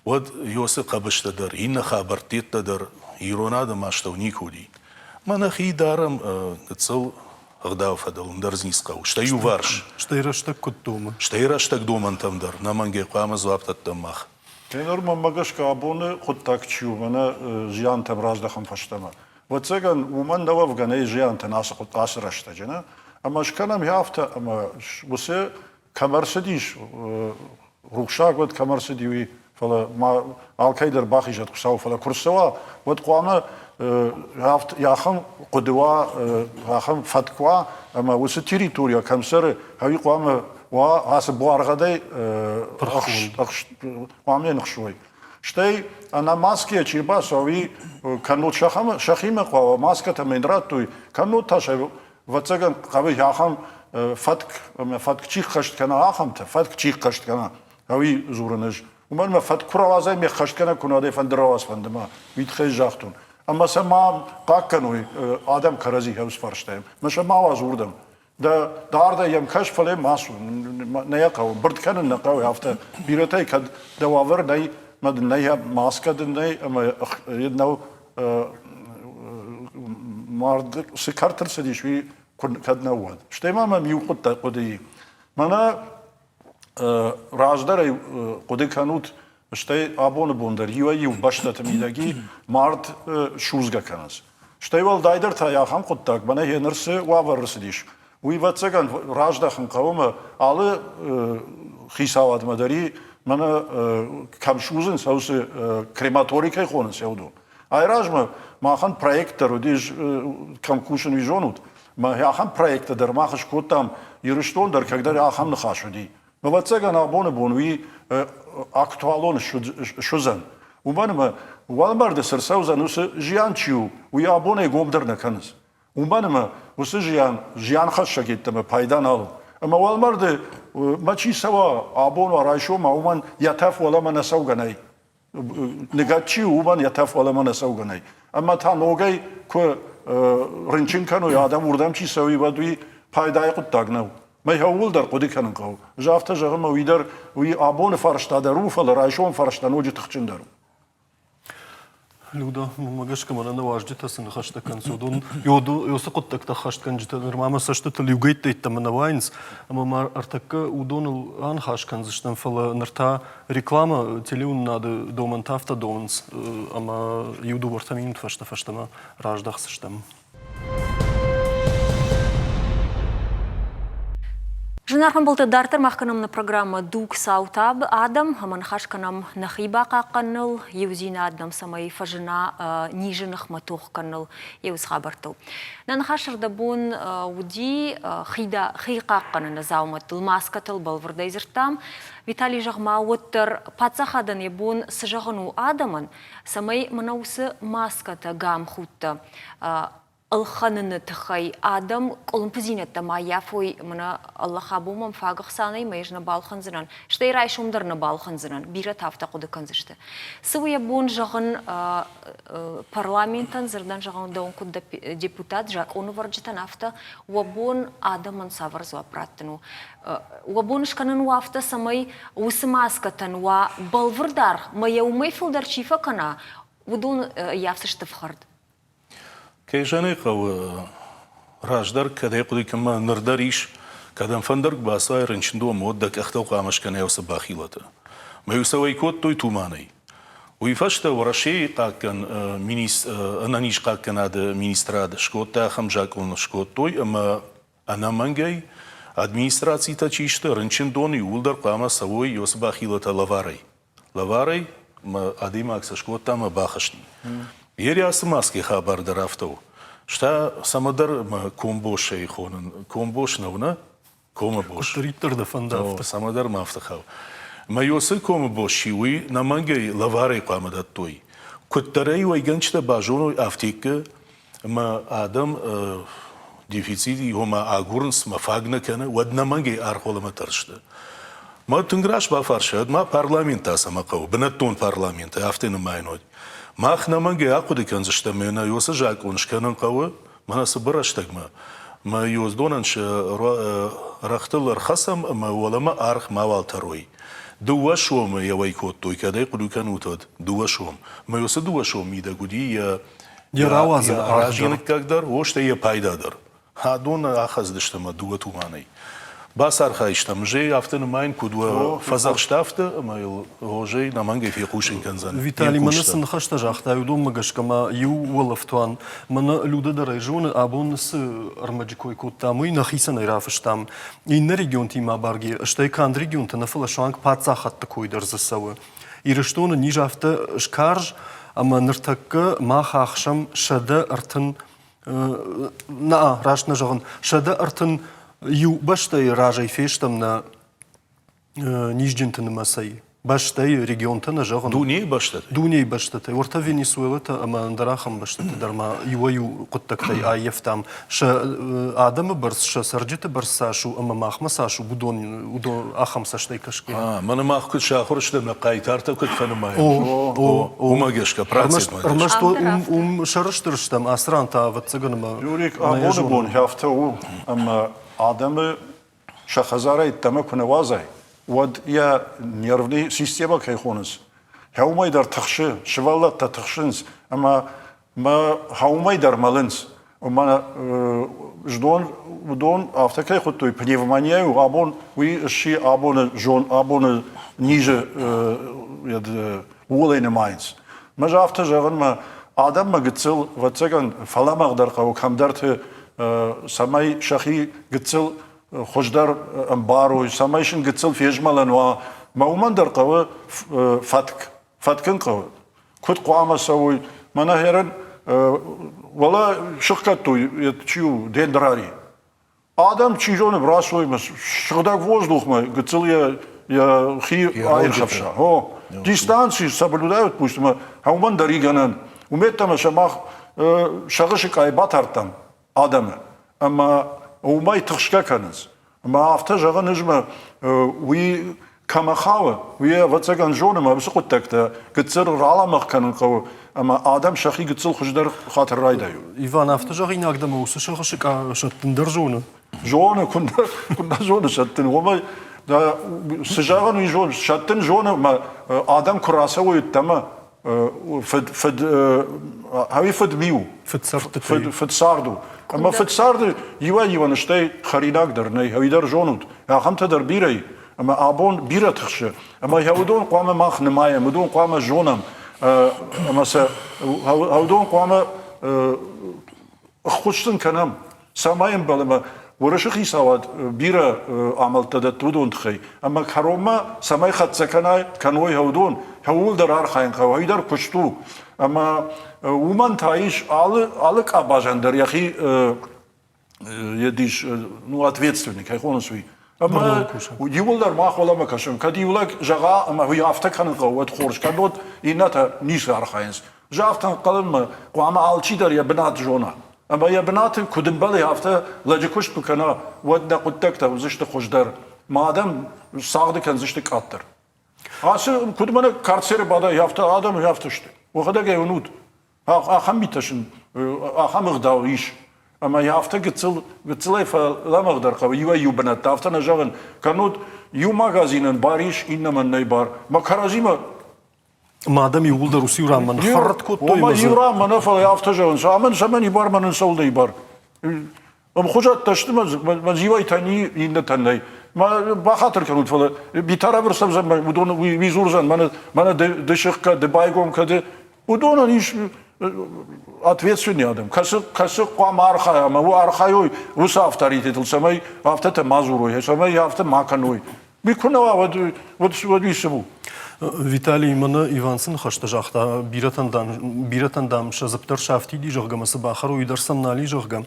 уӕд Иосы хъӕбыстӕ дӕр, иннӕ хабӕрттӕ дӕр ирон адӕмы астӕу никуы уыди. Мӕ нӕхи дарӕм гыццыл ӕгъдауы фӕдыл ӕндӕр ницы хъӕуы. Стӕй иуварс. Стӕй рӕстӕг куыд домы? Стӕй рӕстӕг домӕнтӕм дӕр нӕмӕнгӕй хъуамӕ дзуапп дӕттӕм мах. Ныр мӕнмӕ гӕсгӕ абоны хъуыддаг чи у, мӕнӕ зиантӕм раздӕхӕм фӕстӕмӕ. Ӕвӕццӕгӕн, уымӕн нӕ уӕвгӕ нӕй зиантӕн ацы, ацы рӕстӕджы, нӕ? Ӕмӕ скӕнӕм афтӕ, ӕмӕ уыцы кӕм ӕрцыдис, рухсаг уӕд кӕм ӕрцыди, уый, фӕлӕ ма алкӕй дӕр бахизӕд Хуыцау, фӕлӕ куы рцӕуа, уӕд хъуамӕ ахӕм хъуыды уа, ахӕм фӕтк уа, ӕмӕ уыцы территорийӕ кӕм цӕры, ӕви хъуамӕ уа ацы буаргъӕдӕй хъуамӕ ныхсой. Стӕй ӕнӕ маскӕйӕ чи рбацӕуа, уый кӕннод сӕхимӕ хъуамӕ маскӕтӕ мӕн радтой, кӕннод та сӕ ӕвӕццӕгӕн хъӕуы ахӕм фӕтк ӕмӕ фӕтк чи ххӕст кӕна, ахӕмтӕ, фӕтк чи ххӕст кӕна, ӕви дзурын ӕз. Уымӕн ӕмӕ фӕтк куы рауадзай, ме ххӕстгӕнӕг куы нӕ дӕ, фӕнды рауадз, фӕнды ма. Уый тыххӕй загътон. Ӕмӕ сӕ ма хъаг кӕной адӕм кӕрӕдзи хӕвз фарстайӕм. Мӕ сӕ ма уадз уырдӕм. Дӕ дардӕй йӕм кӕс, фӕлӕ ма цу, нӕ йӕ хъӕуы. Бырд кӕнын нӕ хъӕуы афтӕ. Бирӕтӕй кӕд дӕ уавӕр нӕй, мӕ дын нӕй маскӕ дын нӕй ӕмӕ нӕу мард цы кӕрт ӕрцыдис, уый кӕд нӕ уӕд. Стӕй ма мӕм иу хъуыддаг хъуыды и. Мӕнӕ раздӕрӕй хъуыды кӕнут, стӕй абоны бон дӕр иуӕй-иу бӕстӕты мидӕги мард судзгӕ кӕнынц. Стӕй уӕлдайдӕр та ахӕм хъуыддаг, мӕнӕ гъеныр цы уавӕр ӕрцыдис, уый, ӕвӕццӕгӕн, раздӕхын хъӕуы ӕмӕ алы хицауадмӕ дӕр и, мӕнӕ кӕм судзынц, уыцы крематори кӕй хонынц, уыдон. Айразмӕ махӕн проект дӕр уыдис, кӕм кусын, уый зонут. Ахӕм проекттӕ дӕр мах скодтам, Ирыстон дӕр кӕддӕр ахӕм ныхас уыди. Ӕвӕццӕгӕн, абоны бон уый актуалон суыдзӕн. Уымӕн ӕмӕ уӕлмӕрды цы рцӕудзӕн, уыцы зиан чи у, уый абонӕй гом дӕр нӕ кӕнынц. Уымӕн ӕмӕ уыцы зиан зианхӕссӕг йеддӕмӕ пайда нал у. Ӕмӕ уӕлмӕрды мӕ чи цӕуа абон уа, райсом уа, уымӕн йӕ тӕф уӕлӕмӕ нӕ цӕугӕ нӕй. Ныгӕд чи у, уымӕн йӕ тӕф уӕлӕмӕ нӕ цӕугӕ нӕй. Ӕмӕ та ногӕй куы рынчын кӕной, адӕм уырдӕм чи цӕуы, уӕд уый пайдайы хъуыддаг нӕу. Мӕ ууыл дӕр хъуыды кӕнын хъӕуы. Ӕз афтӕ зӕгъын, ӕмӕ уый дӕр уый абоны фарста дӕр у, фӕлӕ райсом фарста ноджы тыхджындӕр у. Люда, мӕнмӕ гӕсгӕ мӕнӕ нӕ уазджытӕ цы ныхӕстӕ кӕнынц, уыдон уыцы хъуыддӕгтӕ ӕххӕстгӕнджытӕ нырма мӕ цӕстытыл иугӕйттӕ йеддӕмӕ нӕ уайынц, ӕмӕ ма ӕртӕккӕ уыдоныл аныхас кӕндзыстӕм, фӕлӕ ныр та рекламӕ телеуынынады домӕнтӕ афтӕ домынц, ӕмӕ иу дыууӕ-ӕртӕ минут фӕстӕ фӕстӕмӕ раздӕхдзыстӕм. Зынаргъ ӕмбӕлттӕ, дарддӕр мах кӕнӕм нӕ программӕ «Дуг саутаб адӕм» ӕмӕ ныхас кӕнӕм нӕхи бахъахъхъӕныныл, иудзинад нӕм цӕмӕй фӕзына низы ныхмӕ тох кӕныныл, еуц хабӕрттыл. Нӕ ныхас ӕрдӕбон уыди хи хъахъхъӕныны дзаумӕттыл, маскӕтыл бӕлвырдӕй дзырдтам. Виталий, зӕгъ-ма, уӕддӕр паддзахадӕн йӕ бон цы зӕгъын у адӕмӕн, цӕмӕй мӕнӕ уыцы маскӕтӕ, гамхудтӕ ӕлхӕныны тыххӕй адӕм къуылымпыдзинӕдтӕ ма ййафой, мӕнӕ Аллах абон мӕм фаг ӕхца нӕй, мӕ ӕз нӕ балхӕндзынӕн, стӕй райсом дӕр нӕ балхӕндзынӕн, бирӕтӕ афтӕ хъуыды кӕндзысты. Цы у йӕ бон зӕгъын парламентӕн, дзырдӕн зӕгъын дӕуӕн куыд депутат, закъонӕвӕрджытӕн, афтӕ уӕ бон адӕмӕн цавӕр дзуапп раттын у? Уӕ бон скӕнын у афтӕ, цӕмӕй уыцы маскӕтӕн уа бӕлвырд аргъ, мӕ йӕ уымӕй фылдӕр чи фӕкӕна, уыдон ӕййафдзысты фхӕрд. Кӕй зӕгъын ӕй хъӕуы, раздӕр кӕдӕй хъуыды кӕнын, ныр дӕр ис, кӕдӕм фӕндӕр куы бацӕуай рынчындонмӕ, уӕд дӕ къӕхтыл хъуамӕ скӕнай уыцы бахилӕтӕ. Мӕ-иу сӕ уӕй кодтой туманӕй. Уый фӕстӕ Уӕрӕсейы хъахъхъӕн ӕнӕнизхъахъхъӕнады министрад скодта ахӕм закъон скодтой ӕмӕ ӕнӕмӕнгӕй администрацитӕ чи сты, рынчындоны иууылдӕр хъуамӕ цӕуой уыцы бахилӕтӕ лӕварӕй. Лӕварӕй мӕ адӕймаг сӕ скодта ӕмӕ бахызти. Ери ацы маски хабар дӕр афтӕ у. Стӕ цӕмӕдӕр мӕ комбосӕй хонын. Комбос нӕу, нӕ? Комы бос. Куыддӕриддӕр дӕ фӕнда, афтӕ. Цӕмӕдӕр мӕ афтӕ хауы. Мӕ ёсы комы бос чи, уый нӕмӕнгӕй лӕварӕй хъуамӕ дӕттой. Куыддӕр ӕй уӕйгӕнджытӕ базоной афтеккы, ӕмӕ адӕм дефицит, ома агурынц, мӕ фаг нӕ кӕны, уӕд нӕмӕнгӕй аргъуыламӕ тӕрсты. Мӕ тынг раст бафарста, ма парламент та цӕмӕ хъӕуы, бынӕттон парламенты, афтӕ нымайын уӕд. Мах нӕмӕнгӕй ахъуыды кӕндзыстӕм, мӕнӕ уыцы закъон скӕнын хъӕуы, мӕнӕ цыбыр рӕстӕгмӕ. Мӕ ёздонӕн сӕ рӕгътыл ӕрхӕцӕм ӕмӕ уӕлӕмӕ аргъ мауал тӕрой. Дыууӕ сомы йӕ уӕй кодтой, кӕд ӕй хъуыды кӕнут, уӕд дыууӕ сом. Мӕ уыцы дыууӕ сом мидӕг уыди йӕ Йӕ рауадзӕн аразинаггаг дӕр, о, стӕй йӕ пайда дӕр. Адон ахӕцдысты ӕмӕ дыууӕ туманӕй. Бацархайстӕм, зӕй афтӕ нымайын, куыд уӕ фӕдзӕхст афтӕ, ӕмӕ йыл Розӕй нӕмӕнгӕй фехъусын кӕндзӕн. Виталий, мӕнӕ цы ныхӕстӕ загътай, уыдонмӕ гӕсгӕ ма иу уӕлӕфтуан мӕнӕ Людӕ дӕр ӕй зоны, абон цы ӕрмӕджы кой кодтам, уый нӕхицӕн ӕй рафыстам. Иннӕ регионтимӕ абаргӕ, стӕй канд регионтӕ нӕ, фӕлӕ суанг паддзахадты кой дӕр дзы цӕуы. Ирыстоны низ афтӕ скарз, ӕмӕ ныртӕккӕ мах ахсӕм 130 нӕ, раст нӕ зӕгъын, 131 бӕстӕйы разӕй фестӕм нӕ низджынты нымӕцӕй. Бӕстӕйы, регионтӕ нӕ зӕгъын. Дунейы бӕстӕтӕ? Дунейы бӕстӕтӕ. Уӕртӕ Венесуэлӕтӕ ӕмӕ ӕндӕр ахӕм бӕстӕты дӕр ма иуӕй-иу хъуыддӕгтӕй аййӕфтам. Сӕ адӕмы бӕрц, сӕ цӕрджыты бӕрц цас у ӕмӕ махмӕ цас у, уыдон, уыдон ахӕм цӕстӕй кӕсгӕйӕ. Мӕнӕ мах куыд сахуыр стӕм, нӕ хъайтартӕ куыд фӕнымайӕм, уымӕ гӕсгӕ, процентмӕ гӕсгӕ. Ӕрмӕст уым сӕрыстыр стӕм, ацы ран та, ӕвӕццӕгӕн, ӕмӕ Юрик, абоны бон афтӕ у, ӕмӕ адӕмы сӕ хӕдзарӕй ӕддӕмӕ куы нӕ уадзай, уӕд йӕ нервный системӕ кӕй хонынц, уымӕй дӕр тыхсы, сывӕллӕттӕ тыхсынц ӕмӕ мӕ уымӕй дӕр мӕлынц. Ӕмӕ знон уыдон афтӕ кӕй хуыдтой, пневмония у, абон уый сси абоны зон, абоны низы ууыл ӕй нымайынц. Мӕ афтӕ зӕгъын, мӕ адӕммӕ гыццыл, ӕвӕццӕгӕн, фӕлӕмӕгъдӕр хъӕуы кӕмдӕрты, цӕмӕй сӕхи гыццыл хуыздӕр ӕмбарой, цӕмӕй сын гыццыл фезмӕлӕн уа. Мӕ уымӕн дӕр хъӕуы фӕтк, фӕткын хъӕуы. Куыд хъуамӕ цӕуой? Мӕнӕ хӕрын, уӕлӕ сыхгӕдтой, чи у, дендрари. Адӕм, чи зоны, рацоймӕ, сыгъдӕг воздухмӕ гыццыл йӕ йӕхи аирхӕфса. О, дистанци соблюдают пусть, ӕмӕ уымӕн дӕр и гӕнӕн. Уымӕ сӕ мах сӕгъы сыкъайы батардтам адӕмы, ӕмӕ уымӕй тыхсгӕ кӕнынц. Ӕмӕ афтӕ зӕгъын ӕз мӕ уый кӕмӕ хауы, уый ӕвӕццӕгӕн зоны ӕмӕ уыцы хъуыддӕгтӕ гыццыл ралӕмӕгъ кӕнын хъӕуы ӕмӕ адӕм сӕхи гыццыл хуыздӕр хатыр райдайой. Иван, афтӕ зӕгъинаг дӕ ӕмӕ уыцы сӕгъы сыкъа сӕттын дӕр зоны? Зоны, куыннӕ зоны сӕттын. Уымӕй цы зӕгъын, уый зоны. Сӕттын зоны ӕмӕ адӕм куы рацӕуой ӕддӕмӕ, фыд, фыд, ӕви фыдми у. Фыдцард у. Ӕмӕ фыдцарды иуӕй-иуӕн стӕй хӕринаг дӕр нӕй, ӕви дӕр зонут, ахӕмтӕ дӕр бирӕ и, ӕмӕ абон бирӕ тыхсы. Ӕмӕ йӕ уыдон хъуамӕ мах нымайӕм, уыдон хъуамӕ зонӕм, ӕмӕ сӕ уыдон хъуамӕ ӕххуыс сын кӕнӕм, цӕмӕй ӕмбӕлы ӕмӕ Уырысы хицауад бирӕ амӕлттӕ дӕтты уыдон тыххӕй, ӕмӕ кӕронмӕ цӕмӕй хӕццӕ кӕнай, кӕной уыдон, ууыл дӕр архайын хъӕуы, уый дӕр куыст у. Ӕмӕ уымӕн та ис алы, алы къабазӕн дӕр йӕхи ис ну, ответственный, кӕй хонынц уый. Ӕмӕ иууылдӕр мах уӕлӕмӕ кӕсӕм. Кӕд иу лӕг зӕгъа, ӕмӕ уый афтӕ кӕнын хъӕуы, уӕд хорз, кӕннод иннӕтӕ ницы архайынц. Загъта ӕнхъӕлынмӕ, хъуамӕ алчидӕр йӕ бынат зона. Ӕмӕ йӕ бынаты куыд ӕмбӕлы, афтӕ лӕджы куыст куы кӕна, уӕд нӕ хъуыддӕгтӕ уыдзысты хуыздӕр, мӕ адӕм цагъды кӕндзысты къаддӕр. Ацы, куыд мӕнӕ карцеры бадай, афтӕ адӕм афтӕ сты. Уӕхӕдӕг ӕй уынут, ахӕм митӕ сын, ахӕм ӕгъдау ис. Ӕмӕ йӕ афтӕ гыццыл, гыццылӕй фӕлӕмӕгъдӕр хъӕуы иуӕй-иу бынӕтты, афтӕ нӕ зӕгъын, кӕннод иу магазинӕн бар ис, иннӕмӕн нӕй бар. Мӕ кӕрӕдзимӕ Ма адӕм иууылдӕр уыцы иу ранмӕ ныххӕррӕтт кодтой. Ома иу ранмӕ нӕ, фӕлӕ афтӕ зӕгъынц, амӕн цӕмӕн и бар, мӕнӕн цӕуылнӕ и бар. Ӕмхуызӕттӕ сты, мӕ зивӕйтӕ ни, иннӕтӕн нӕй. Ма бахатыр кӕнут, фӕлӕ Битар ӕвӕрцӕвдзӕн, уыдон уый дзурдзӕн, мӕнӕ, мӕнӕ ды, ды сыхгӕ, ды байгом кӕ, ды. Уыдонӕн ис ответственный адӕм, кӕцы, кӕцы хъуамӕ архайа ӕмӕ архайой уыцы авторитетыл, цӕмӕй афтӕтӕ ма дзурой, цӕмӕй афтӕ ма кӕной. Уый куы нӕ уа, уӕд, уӕд, уӕд уый цы у? Виталий мӕнӕ Иван цы ныхӕстӕ загъта, бирӕтӕн, дам, бирӕтӕн, дам, сӕ дзыпп дӕр сафтиди, зӕгъгӕ, мӕ цы бахӕрой, уый дӕр сӕм нал и, зӕгъгӕ.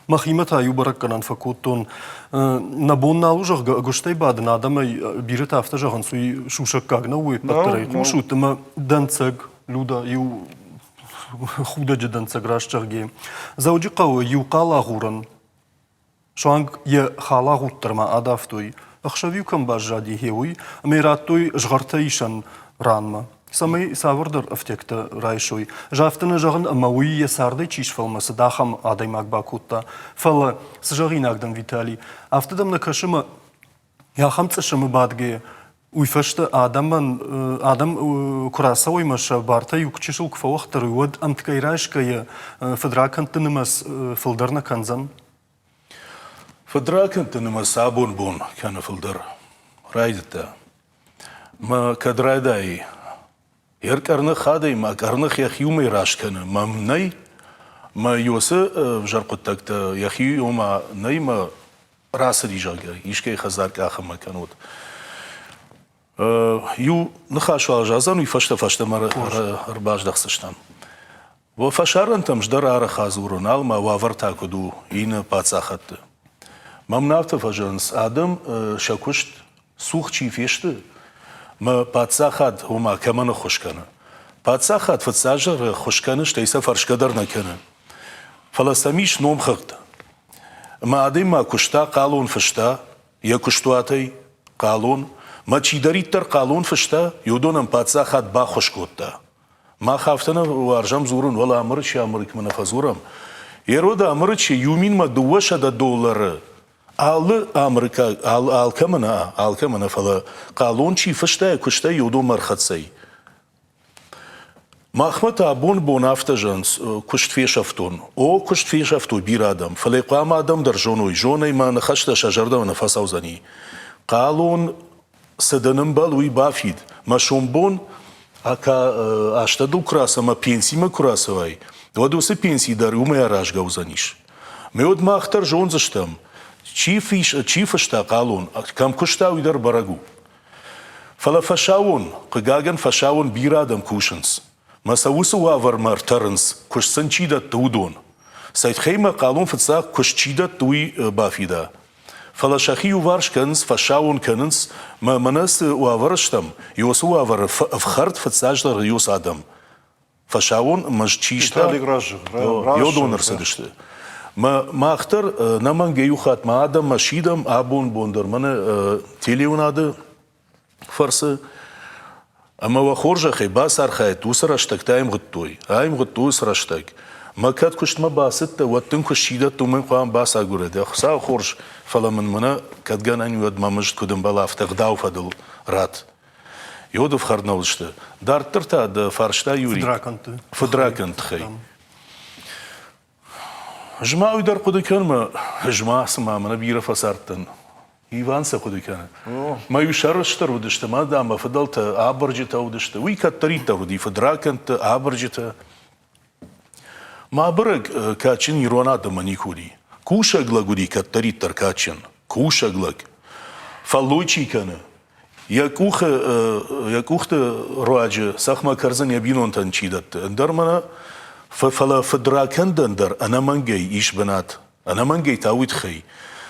Мӕхимӕ та иу бӕрӕггӕнӕн фӕкодтон. Нӕ бон нал у, зӕгъгӕ, ӕгуыстӕй бадын адӕмӕй бирӕтӕ афтӕ зӕгъынц, уый сусӕггаг нӕу, уый ӕппӕт дӕр ӕй хъусут, ӕмӕ дӕнцӕг, Люда, иу худӕджы дӕнцӕг раст зӕгъгӕ. Дзӕуджыхъӕуы иу хъалагъурӕн Суанг йӕ халагъуд дӕр ма адавтой, ӕхсӕв-иу кӕм баззади, гъе уый, ӕмӕ йӕ радтой згъӕртӕ исӕн ранмӕ, цӕмӕй цавӕрдӕр ӕфтиӕгтӕ райсой. Ӕз афтӕ нӕ зӕгъын, ӕмӕ уый йӕ цардӕй чи сфӕлмӕцыд, ахӕм адӕймаг бакодта. Фӕлӕ, цы зӕгъинаг дӕн, Виталий, афтӕ дӕм нӕ кӕсы мӕ ахӕм цъысымы бадгӕйӕ, уый фӕстӕ адӕмӕн адӕм куы рацӕуой ӕмӕ сӕ бартӕ иу чысыл куы фӕуӕгъддӕр уой, уӕд ӕмткӕй райсгӕйӕ фыдракӕндты нымӕц фылдӕр нӕ кӕндзӕн? Фыдракӕндты нымӕц абон бон кӕны фылдӕр. Райдыдта. Мӕ кӕд райдайы Йе ркъӕрных адӕймаг къӕрных йӕхи уымӕй раст кӕны, мӕм нӕй, мӕ уыцы ӕвзӕр хъуыддӕгтӕ йӕхи ома нӕй мӕ рацыди, зӕгъгӕ, искӕй хӕдзар къахынмӕ кӕнут. Иу ныхас уал зӕгъдзӕн, уый фӕстӕ фӕстӕмӕ ӕрбаздӕхдзыстӕм. Уӕ фӕсарӕнтӕм дӕр арӕх адзурын, ал мӕ уавӕр та куыд у иннӕ паддзахӕдты. Мӕм афтӕ фӕзӕгъынц, адӕм сӕ куыст цух чи фесты, мӕ паддзахад ома кӕмӕн ӕххуыс кӕны. Паддзахад фыццаджы ӕххуыс кӕны, стӕй сӕ фӕрсгӕ дӕр нӕ кӕны. Фӕлӕ сӕм ис номхыгъд. Ӕмӕ адӕймаг куыста, хъалон фыста, йӕ куыстуатӕй хъалон, мӕ чидӕриддӕр хъалон фыста, уыдонӕн паддзахад баххуыс кодта. Мах афтӕ нӕ уарзӕм дзурын, уӕлӕ Амырычы Амырыкмӕ нӕ фӕдзурӕм. Ероды Амырычы иу минмӕ 200 доллӕры алы амырыкаг, алкӕмӕ нӕ, алкӕмӕ нӕ, фӕлӕ хъалон чи фыста, куыстӕй уыдонмӕ ӕрхӕццӕй. Махмӕ та абон бон афтӕ зӕгъынц, куыст фесӕфтон. О, куыст фесӕфтой бирӕ адӕм, фӕлӕ хъуамӕ адӕм дӕр зоной, зонӕй мӕ ныхӕстӕ сӕ зӕрдӕмӕ нӕ фӕцӕудзӕни. Хъалон цы дын ӕмбӕлы, уый бафид. Мӕ сомбон азтӕ дыл куы рацӕуа ӕмӕ пенсимӕ куы рацӕуай, уӕд уыцы пенси дӕр уымӕй аразгӕ уыдзӕнис. Ме уӕд мах дӕр зондзыстӕм, чи, чи фыста хъалон, кӕм куыста, уый дӕр бӕрӕг у. Фӕлӕ фӕсауон, хъыгагӕн, фӕсауон бирӕ адӕм кусынц. Мӕ сӕ уыцы уавӕрмӕ ӕртӕрынц, куыст сын чи дӕтты, уыдон. Цӕйтхеймӕ хъалон фыццаг куыст чи дӕтты, уый бафида. Фӕлӕ сӕхи иуварс кӕнынц, фӕсауон кӕнынц, мӕ мӕнӕ цы уавӕры стӕм, уыцы уавӕры ӕфхӕрд фыццаджыдӕр уыцы адӕм. Фӕсауон мызд чи иста, уыдон ӕрцыдысты. Мӕ мах дӕр нӕмӕнгӕй иу хатт мӕ адӕммӕ сидӕм, абон бон дӕр мӕнӕ телеуынады фӕрцы. Ӕмӕ уӕ хорзӕхӕй бацархайут, уыцы рӕстӕгтӕ аивгъуыдтой. Аивгъуыдтой уыцы рӕстӕг. Мӕ кӕд куыстмӕ бацыдтӕ, уӕд дын куыст чи дӕтты, уымӕн хъуамӕ бацагурӕд. Дӕ Хуыцау хорз, фӕлӕ мын мӕнӕ кӕд гӕнӕн уӕд мӕ мызд куыд ӕмбӕла, афтӕ ӕгъдау фӕдыл ратт. Йод ӕфхӕрд нӕ уыдзысты. Дарддӕр та дӕ фарста Юрий. Фыдракӕндты. Фыдракӕндты тыххӕй. Ӕз ма уый дӕр хъуыды кӕнын, мӕ ӕз ма цыма мӕнӕ бирӕ фӕцардтӕн. Иван сӕ хъуыды кӕны. Мӕ иу сӕрыстыр уыдысты, мӕ дам, мӕ фыдӕлтӕ абырджытӕ уыдысты. Уый кӕддӕриддӕр уыди фыдракӕндты, абырджытӕ. Мӕ абырӕг кадджын ирон адӕммӕ никуы уыди. Кусӕг лӕг уыди кӕддӕриддӕр кадджын. Кусӕг лӕг. Фӕллой чи кӕны, йӕ къухы йӕ къухты руаджы цӕхмӕ кӕрдзын йӕ бинонтӕн чи дӕтты, ӕндӕр мӕнӕ фӕлӕ фыдракӕндӕн дӕр ӕнӕмӕнгӕй ис бынат. Ӕнӕмӕнгӕй та уый тыххӕй.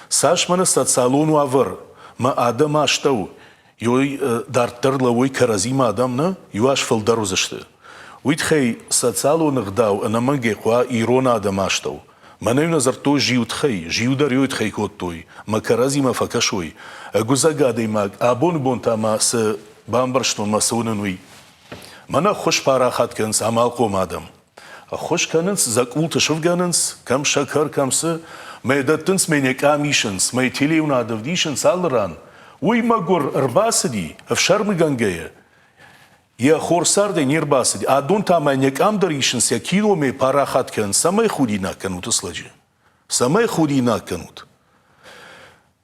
Цас мӕнӕ социалон уавӕр мӕ адӕм астӕу ёй дарддӕр лӕууой кӕрӕдзимӕ адӕм нӕ, иу аз фылдӕр уыдзысты. Уый тыххӕй социалон ӕгъдау ӕнӕмӕнгӕй хъуа ирон адӕм астӕу. Мӕнӕ-иу нӕ дзырдтой зиу тыххӕй, зиу дӕр ёй тыххӕй кодтой, мӕ кӕрӕдзимӕ фӕкӕсой. Ӕгуыдзӕг адӕймаг абоны бон та ма цы бамбӕрстон мӕ цы уынын, уый. Мӕн ӕххуыс парахат кӕнынц амалхъом адӕм. Ӕххуыс кӕнынц, дзӕкъулты сывгӕнынц, кӕм сӕкӕр, кӕм цы. Мӕ дӕттынц, мӕ не къам исынц, мӕ телеуынад ӕвдисынц алы ран. Уый мӕгуыр ӕрбацыди, ӕфсӕрмыгӕнгӕйӕ. Йӕ хорз цардӕй не рбацыди. Адон та мӕ не къам дӕр исынц, йӕ киломӕ парахат кӕнынц. Цӕмӕй худинаг кӕнут ыслӕджы? Цӕмӕй худинаг кӕнут?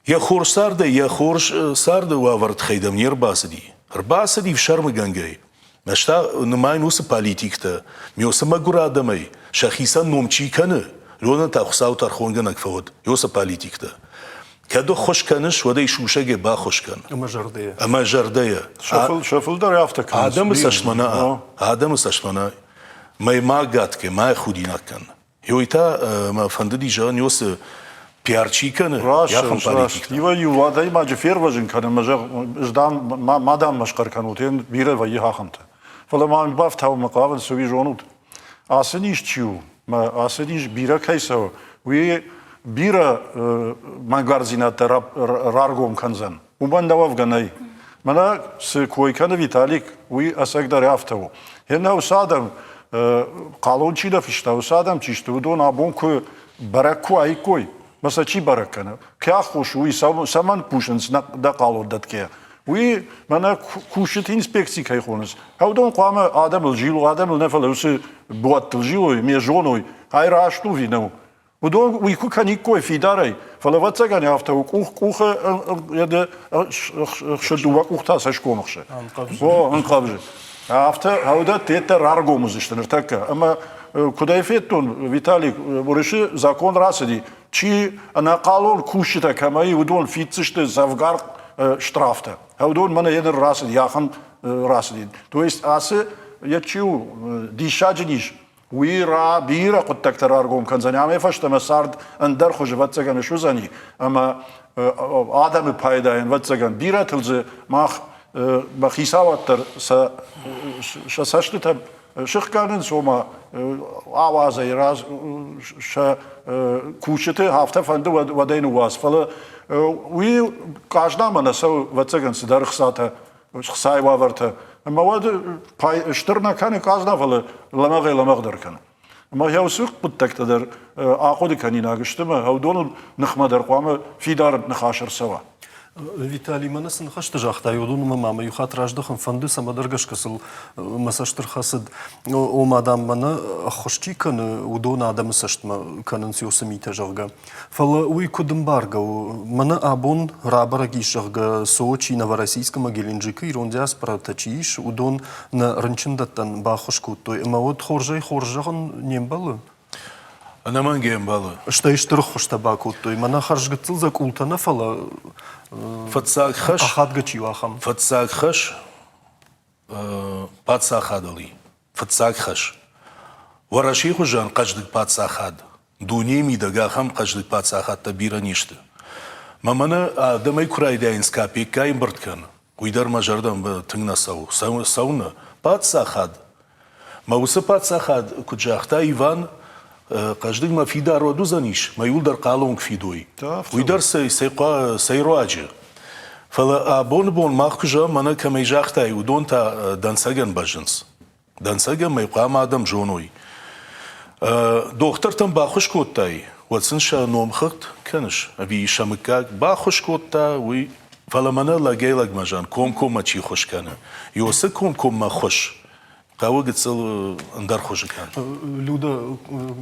Йӕ хорз цардӕй, йӕ хорз царды уавӕры тыххӕй дӕм не рбацыди. Ӕрбацыди ӕфсӕрмыгӕнгӕй. Ӕз та нымайын уыцы политиктӕ, ме уыцы мӕгуыр адӕмӕй сӕхицӕн ном чи кӕны, уыдонӕн та Хуыцау тӕрхонгӕнӕг фӕуӕд, уыцы политиктӕ. Кӕд ӕххуыс кӕныс, уӕд ӕй сусӕгӕй баххуыс кӕн. Ӕмӕ зӕрдӕйӕ. Ӕмӕ зӕрдӕйӕ. Сӕ фылдӕр афтӕ кӕнынц. Адӕмы цӕстмӕ нӕ, адӕмы цӕстмӕ нӕ. Мӕ ма гӕдгӕ, ма худинаг кӕн. Ёй та мӕ фӕндыди зӕгъын, ёцы пиар чи кӕны, йахӕм политиктӕ. Иуӕй-иу адӕймаджы фервӕзын кӕны, мӕ зӕгъ, ӕз дам, ма дам мӕ схъӕр кӕнут, бирӕ вӕййы ахӕмтӕ. Фӕлӕ ма бафтауынмӕ хъавынц, уый зонут. Ацы низ чи у, мӕ ацы низ бирӕ кӕй цӕуы, уый бирӕ мӕнгардзинӕдтӕ раргом кӕндзӕн. Уымӕн нӕ уӕвгӕ нӕй. Мӕнӕ цы кой кӕны Виталик, уый ӕцӕгдӕр афтӕ у. Йе уыцы адӕм, хъалон чи нӕ фыста, уыцы адӕм чи сты, уыдон абон куы бӕрӕг куы аиккой, мӕ сӕ чи бӕрӕг кӕны? Кӕй аххос у, уый цӕмӕн кусынц дӕ хъалон дӕтгӕйӕ? Уый мӕнӕ кусджыты инспекци кӕй хонынц, уыдон хъуамӕ адӕмыл зилой, адӕмыл нӕ, фӕлӕ уыцы буӕттыл зилой, ме зоной, ай раст у ӕви нӕу. Уыдон уый куы кӕниккой фидарӕй, фӕлӕ ӕвӕццӕгӕн афтӕ у, къух къухы хсы, дыууӕ къух та цӕсгомы хсы. О, ӕнхъӕвзы. Афтӕ уыдӕттӕ раргом уыдзысты ныртӕккӕ. Ӕмӕ куыд ӕй федтон, Виталий, Уырысы закон рацыди, чи ӕнӕхъӕлон кусджытӕ кӕмӕй, уыдон фиддзысты дзӕвгар штрафтӕ. Уыдон мӕнӕ йе ныр рацыди, ахӕм рацыди. То есть ацы йӕ чи у, диссаджы низ, уый ра бирӕ хъуыддӕгтӕ раргом кӕндзӕни, амӕй фӕстӕмӕ цард ӕндӕр хуызы, ӕвӕццӕгӕн, суыдзӕни, ӕмӕ адӕмы пайдайӕн, ӕвӕццӕгӕн, бирӕтыл дзы мах мӕ хицауад дӕр сӕ сӕ цӕстытӕ сыхгӕнынц, ома ауадзӕй раз сӕ кусджыты афтӕ фӕнды, уӕд ӕй ныууадз. Фӕлӕ уый къазнамӕ нӕ цӕуы, ӕвӕццӕгӕн, цыдӕр ӕхцатӕ хцайы уавӕртӕ. Ӕмӕ уӕд стыр нӕ кӕны къазна, фӕлӕ лӕмӕгъӕй-лӕмӕгъдӕр кӕны. Ӕмӕ йӕ уыцы хъуыддӕгтӕ дӕр ахъуыды кӕнинаг сты ӕмӕ уыдоныл ныхмӕ дӕр хъуамӕ фидар ныхас ӕрцӕуа. Виталий, мӕнӕ цы ныхӕстӕ загътай, уыдонмӕ ма мӕ иу хатт раздӕхын фӕнды, цӕмӕдӕр гӕсгӕ сыл мӕ цӕст ӕрхӕцыд. Ома, дам, мӕнӕ ӕххуыс чи кӕны, уыдон адӕмы цӕстмӕ кӕнынц уыцы митӕ, зӕгъгӕ. Фӕлӕ уый куыд ӕмбаргӕ у? Мӕнӕ абон рабӕрӕг ис, зӕгъгӕ, Сочи, Новороссийск ӕмӕ Геленджикы ирон диаспоратӕ чи ис, уыдон нӕ рынчындӕттӕн баххуыс кодтой. Ӕмӕ уӕд хорзӕй хорз зӕгъын не мбӕлы? Ӕнӕмӕнг ӕмбӕлы. Стӕй стыр ӕххуыстӕ бакодтой. Мӕнӕ хӕрзгыццыл дзӕкъултӕ нӕ, фӕлӕ фыццаг хӕс, ахадгӕ чи у, ахӕм. Фыццаг хӕс паддзахадыл и. Фыццаг хӕс. Уӕрӕсейы хуызӕн хъӕздыг паддзахад Дунейы мидӕг ахӕм хъӕздыг паддзахадтӕ бирӕ не сты. Мӕ мӕнӕ адӕмӕй куы райдайынц капеккӕй ӕмбырд кӕнын, уый дӕр мӕ зӕрдӕмӕ тынг нӕ цӕуы. Цӕуы паддзахад. Мӕ уыцы паддзахад, куыд загъта Иван, хъӕздыг мӕ фидар уӕд уыдзӕнис, мӕ иуылдӕр хъалонг фидой. Уый дӕр цӕй руаджы? Фӕлӕ абоны бон мах куы зӕгъӕм, мӕнӕ кӕмӕй загътай, уыдон та дӕнцӕгӕн бӕззынц. Дӕнцӕгӕн ӕй хъуамӕ адӕм зоной. Дохтыртӕн баххуыс кодтай, уӕд сын сӕ номхыгъд кӕныс ӕви сӕ мыггаг баххуыс кодта, уый. Фӕлӕ мӕнӕ лӕгӕй-лӕгмӕ зӕн комкоммӕ чи ххуыс кӕны, ёсы комкоммӕ ххуыс хъӕуы гыццыл ӕндӕр хуызы кӕнын. Люда,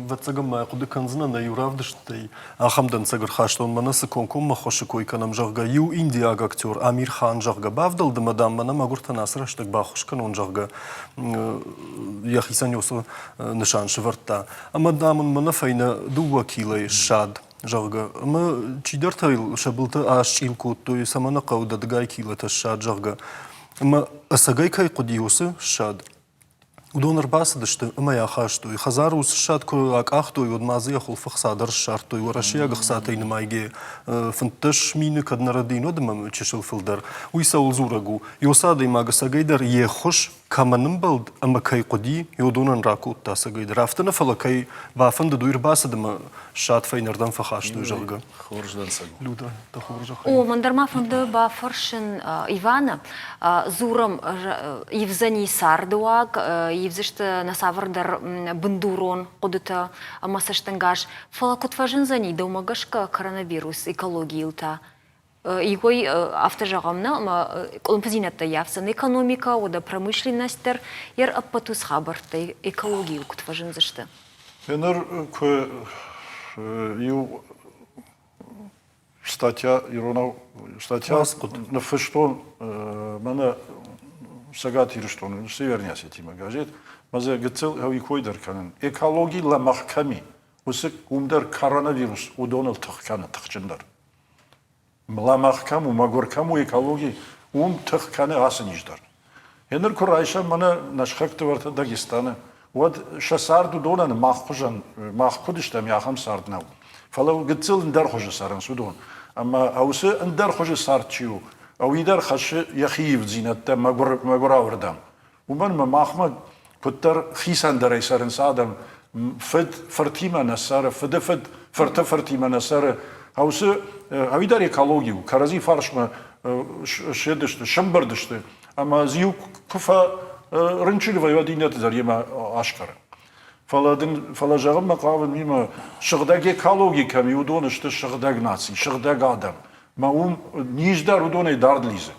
ӕвӕццӕгӕн ма хъуыды кӕндзынӕ нӕ иу равдыстӕй Ахӕм дӕнцӕг ӕрхастон, мӕнӕ цы комкоммӕ ххуысы кой кӕнӕм, зӕгъгӕ, иу индиаг актер Амир Хан, зӕгъгӕ, бавдӕлд ӕмӕ, дам, мӕнӕ мӕгуыртӕн ацы рӕстӕг баххуыс кӕнон, зӕгъгӕ, йӕхицӕн уыцы нысан сӕвӕрдта. Ӕмӕ, дам, ын мӕнӕ фӕйнӕ дыууӕ килойы ссад, зӕгъгӕ. Ӕмӕ чидӕртӕ йыл сӕ былтӕ асчъил кодтой, цӕмӕн нӕ хъӕуы дӕ дыгай килотӕ ссад, зӕгъгӕ. Ӕмӕ ӕцӕгӕй кӕй хъуыди уыцы ссад, Уыдон ӕрбацыдысты ӕмӕ йӕ ахастой. Хӕдзары уыцы ссад куы акъахтой, уӕд ма дзы йӕ хуылфы хца дӕр ссардтой. Уӕрӕсейаг ӕхцатӕй нымайгӕ 15 000 кӕд нӕ рӕдийын, уӕд ӕмӕ чысыл фылдӕр. Уый цӕуыл дзурӕг у? Ёсы адӕймаг ӕцӕгӕйдӕр йе ххуыс кӕмӕн ӕмбӕлд ӕмӕ кӕй хъуыди, уыдонӕн ракодта ӕцӕгӕйдӕр. Афтӕ нӕ, фӕлӕ кӕй бафӕндыд, уый ӕрбацыд ӕмӕ ссад фӕйнӕрдӕм фӕхастой, зӕгъгӕ. Хорз дӕнцӕг у. Люда, дӕ хорзӕхӕй. О, мӕн дӕр ма фӕнды бафӕрсын Иваны. Дзурӕм, ивдзӕни царды уаг, ивдзысты нӕ цавӕрдӕр бындурон хъуыдытӕ ӕмӕ цӕстӕнгас. Фӕлӕ куыд фӕзындзӕни дӕумӕ гӕсгӕ коронавирус экологийыл та? Иуӕй афтӕ зӕгъӕм, нӕ, ӕмӕ къуылымпыдзинӕдтӕ ййафдзӕн экономикӕ, уӕдӕ промышленность дӕр, йӕ ӕппӕт уыцы хабӕрттӕй экологийыл куыд фӕзындзысты? Ныр куы иу статья иронау статья ныффыстон мӕнӕ Цӕгат Ирыстоны Северный Осетимӕ газет, мӕ дзы гыццыл уый кой дӕр кӕнын. Экологи лӕмӕгъ кӕм и, уыцы уым дӕр коронавирус уыдоныл тых кӕны тыхджындӕр. Лӕмӕгъ кӕм у, мӕгуыр кӕм у экологи, уым тых кӕны ацы низ дӕр. Еныр куы райсӕм мӕнӕ нӕ сыхӕгты уӕртӕ Дагестаны, уӕд сӕ цард уыдонӕн мах хуызӕн, мах куыд стӕм, ахӕм цард нӕу. Фӕлӕ гыццыл ӕндӕр хуызы цӕрынц уыдон. Ӕмӕ уыцы ӕндӕр хуызы цард чи у, уый дӕр хӕссы йӕхи ивддзинӕдтӕ мӕгуырауырдӕм. Уымӕн ӕмӕ махмӕ куыддӕр хицӕндӕрӕй цӕрынц адӕм, фыд фыртимӕ нӕ цӕры, фыды фыд фырты фыртимӕ нӕ цӕры. Уыцы ӕви дӕр экологи у, кӕрӕдзи фарсмӕ ссыдысты, сӕмбырд сты, ӕмӕ дзы иу куы фӕрынчын вӕййы, уӕд иннӕты дӕр йемӕ аскъӕры. Фӕлӕ дын, фӕлӕ зӕгъынмӕ хъавын мимӕ, сыгъдӕг экологи кӕм и, уыдон сты сыгъдӕг наци, сыгъдӕг адӕм. Мӕ уым низ дӕр уыдонӕй дард лидзы.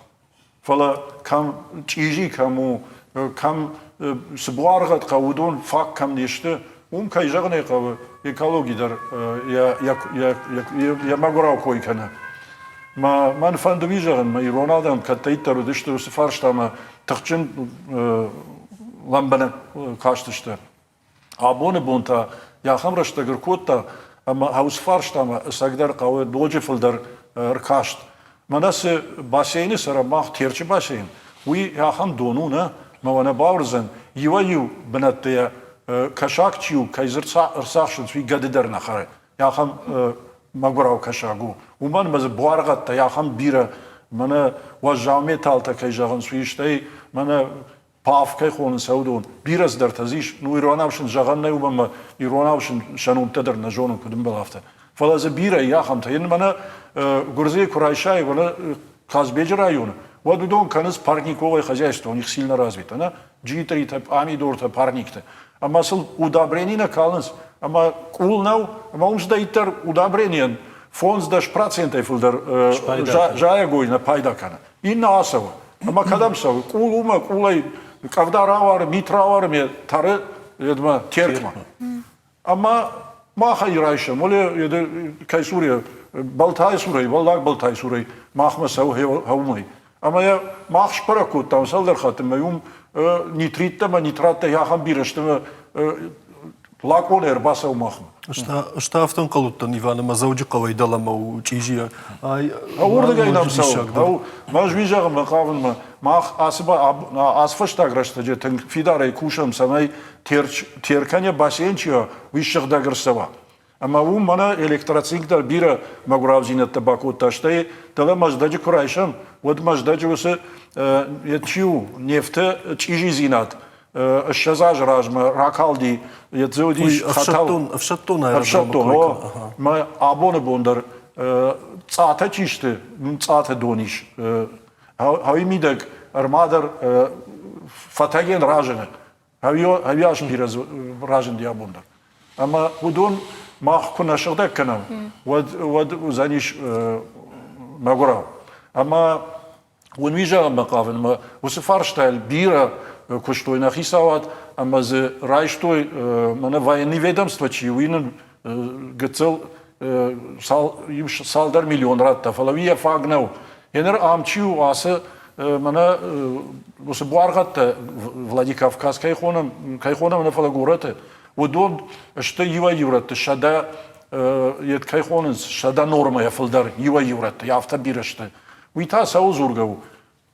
Фӕлӕ кӕм чъизи кӕм у, кӕм цы буаргъӕд хъӕуы, уыдон фаг кӕм не сты, уым, кӕй зӕгъын ӕй хъӕуы, Экологи дӕр йӕ мӕгуырау кой кӕны. Мӕн фӕнды уый зӕгъын, мӕ ирон адӕм кӕддӕриддӕр уыдысты уыцы фарстамӕ тыхджын лӕмбынӕг кастысты. Абоны бон та йӕ ахӕм рӕстӕг ӕркодта, ӕмӕ уыцы фарстамӕ ӕцӕгдӕр хъӕуы ноджы фылдӕр ӕркаст. Мӕнӕ цы бассейны цӕрӕм мах, Терчы бассейн, уый ахӕм дон у, нӕ, мӕ уӕ нӕ бауырдзӕн, иуӕй-иу бынӕтты йӕ кӕсаг чи у, кӕй дзы ӕрцахсынц, уый гӕды дӕр нӕ хӕры. Ахӕм мӕгуырау кӕсаг у. Уымӕн ӕмӕ дзы буаргъӕдтӕ ахӕм бирӕ, мӕнӕ уӕззау металлтӕ кӕй зӕгъынц, уый стӕй мӕнӕ ПАФ кӕй хонынц, уыдон. Бирӕ цыдӕртӕ дзы ис. Ну, иронау сын зӕгъӕн нӕй, уымӕн ӕмӕ иронау сын сӕ номтӕ дӕр нӕ зонын, куыд ӕмбӕлы, афтӕ. Фӕлӕ дзы бирӕ и ахӕмтӕ. Йын мӕнӕ Гуырдзыйы куы райсай, мӕнӕ Казбеджы районы, уӕд уыдон кӕнынц парниковое хозяйство, у них сильно развито, нӕ? Джитритӕ, пъамидортӕ, парниктӕ. Ӕмӕ сыл удобрени нӕ калынц, ӕмӕ къул нӕу, ӕмӕ уым цыдӕриддӕр удобренийӕн 5-10 процентӕй фылдӕр зайӕгой нӕ пайда кӕны. Иннӕ ацӕуы. Ӕмӕ кӕдӕм цӕуы? Къул уымӕ, къулӕй къӕвда рауары, мит рауары ме тӕры едмӕ Теркмӕ. Ӕмӕ мах ӕй райсӕм, уӕле кӕй цурӕй, Балтайы цурӕй, Уӕллаг Балтайы цурӕй махмӕ цӕуы уымӕй. Ӕмӕ йӕ мах сбӕрӕг кодтам цалдӕр хатты, ӕмӕ уым нитриттӕ ӕмӕ нитраттӕ ахӕм бирӕ сты, ӕмӕ лакъонӕй ӕрбацӕуы махмӕ. Ӕз та афтӕ ӕнхъӕл уыдтӕн, Иван, ӕмӕ Дзӕуджыхъӕуӕй дӕлӕмӕ у чъизийӕ. Уырдыгӕй нӕм цӕуы. Ӕз уый зӕгъынмӕ хъавынмӕ, мах ацы фӕстаг рӕстӕджы тынг фидарӕй кусӕм, цӕмӕй Теркӕн йӕ бассейн чи уа, уый сыгъдӕг ӕрцӕуа. Ӕмӕ уым мӕнӕ электроцинк дӕр бирӕ мӕгуыраудзинӕдтӕ бакодта, стӕй дӕлӕ Мӕздӕджы куы райсӕм, уӕд Мӕздӕджы уыцы чи у, нефты чъизидзинад 20 азы размӕ ракалди, дзы уыдис хӕтӕл. Ӕфсӕддон Ӕфсӕддон, о. Мӕ абоны бон дӕр цъатӕ чи сты, цъаты дон ис. Хауи мидӕг ӕрмадӕр фӕтӕген разыны. Ӕви бирӕ разынди абон дӕр. Ӕмӕ уыдон мах куы нӕ сыгъдӕг кӕнӕм, уӕд, уӕд уыдзӕнис мӕгуырау. Ӕмӕ уын уый зӕгъынмӕ хъавын, ӕмӕ уыцы фарстайыл бирӕ куыстой нӕ хицауад ӕмӕ дзы райстой, мӕнӕ военный ведомство чи, уый нын гыццыл цалдӕр миллион радта, фӕлӕ уый йӕ фаг нӕу. Еныр ам чи у, ацы мӕнӕ уыцы буаргъӕдтӕ Владикавказ кӕй хонӕм, кӕй хонӕм, нӕ фӕлӕ горӕты, уыдон сты иуӕй-иу рӕтты 100 йед кӕй хонынц, 100 нормӕйӕ фылдӕр иуӕй-иу рӕтты, афтӕ бирӕ сты. Уый та цӕуыл дзургӕ у?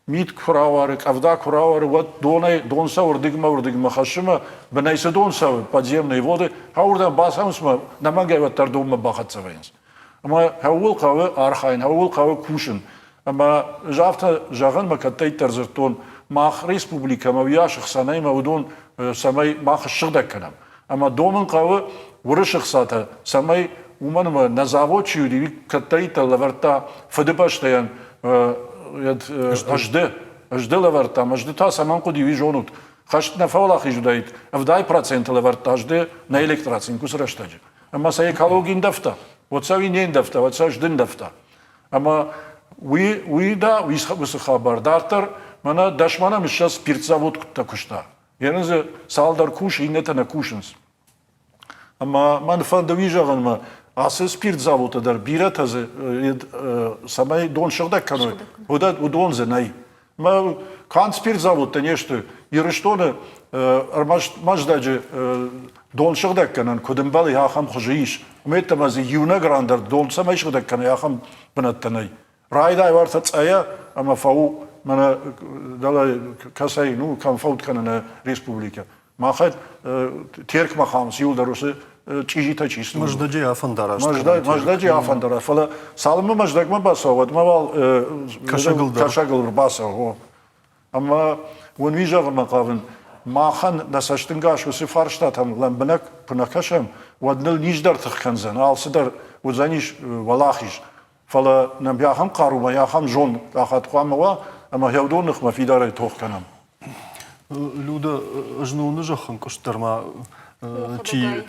Мит куы рауары, къӕвда куы рауары, уӕд донӕй дон цӕуы уырдыгмӕ, уырдыгмӕ хӕссы мӕ, бынӕй цы дон цӕуы, подземные воды, уырдӕм бацӕуынц мӕ нӕмӕнгӕй уӕддӕр донмӕ бахӕццӕ вӕййынц. Ӕмӕ ууыл хъӕуы архайын, ууыл хъӕуы кусын. Ӕмӕ ӕз афтӕ зӕгъын мӕ кӕддӕриддӕр дзырдтон, мах республикӕмӕ уыйас ӕхсӕнӕй ӕмӕ уыдон цӕмӕй мах ссыгъдӕг кӕнӕм. Ӕмӕ домын хъӕуы уырысы хцатӕ, цӕмӕй уымӕн ӕмӕ нӕ завод чи уыди, уый кӕддӕриддӕр лӕвӕрдта Фыдыбӕстӕйӕн ӕзды, ӕзды лӕвӕрдта. Ӕзды та цӕмӕн хъуыди, уый зонут. Хӕст нӕ фӕуӕлахиз уыдаид, 70 проценты лӕвӕрдта ӕзды нӕ электроцинк уыцы рӕстӕджы. Ӕмӕ сӕ экологи ндӕвта. Уӕд сӕ уый не ндӕвта, уӕд сӕ ӕзды ндӕвта. Ӕмӕ уый, уый да, уыцы хабар дарддӕр мӕнӕ дӕсмӕнӕм 20 спиртзавод куыдтӕ куыста. Йе дзы цалдӕр кусы, иннӕтӕ нӕ кусынц. Ӕмӕ мӕн фӕнды уый зӕгъынмӕ, ацы спиртзаводтӕ дӕр бирӕтӕ дзы, цӕмӕй дон сыгъдӕг кӕной, уыдон дзы нӕй. Мӕ канд спиртзаводтӕ не сты. Ирыстоны ӕрмӕст Мӕздӕджы дон сыгъдӕггӕнӕн куыд ӕмбӕлы, ахӕм хуызы ис. Уымӕй дзы иунӕг ран дӕр дон цӕмӕй сыгъдӕг кӕной, ахӕм бынӕттӕ нӕй. Райдай уартӕ цъайӕ ӕмӕ фӕу мӕнӕ дӕлӕ кӕцӕй, ну, кӕм фӕуд кӕны нӕ республикӕ. Махӕн Теркмӕ хауынц иуылдӕр уыцы чъизитӕ чи сты. Мӕздӕджы афӕндараст. Мӕздӕджы афӕндараст. Фӕлӕ цалынмӕ Мӕздӕгмӕ бацӕуа, уӕдмӕ уал Кӕсӕгыл ӕрбацӕуа. Ӕмӕ уын уый зӕгъынмӕ хъавын, махӕн нӕ цӕстынгас уыцы фарстатӕм лӕмбынӕг куы нӕ кӕсӕм, уӕд ныл низ дӕр тых кӕндзӕн, алцыдӕр уыдзӕнис уӕлахиз. Фӕлӕ нӕм ахӕм хъару ӕмӕ ахӕм зонд ахат хъуамӕ уа, ӕмӕ хӕудон ныхмӕ фидарӕй тох кӕнӕм. Люда, зноны зӕххӕнкъуыст дӕр ма чи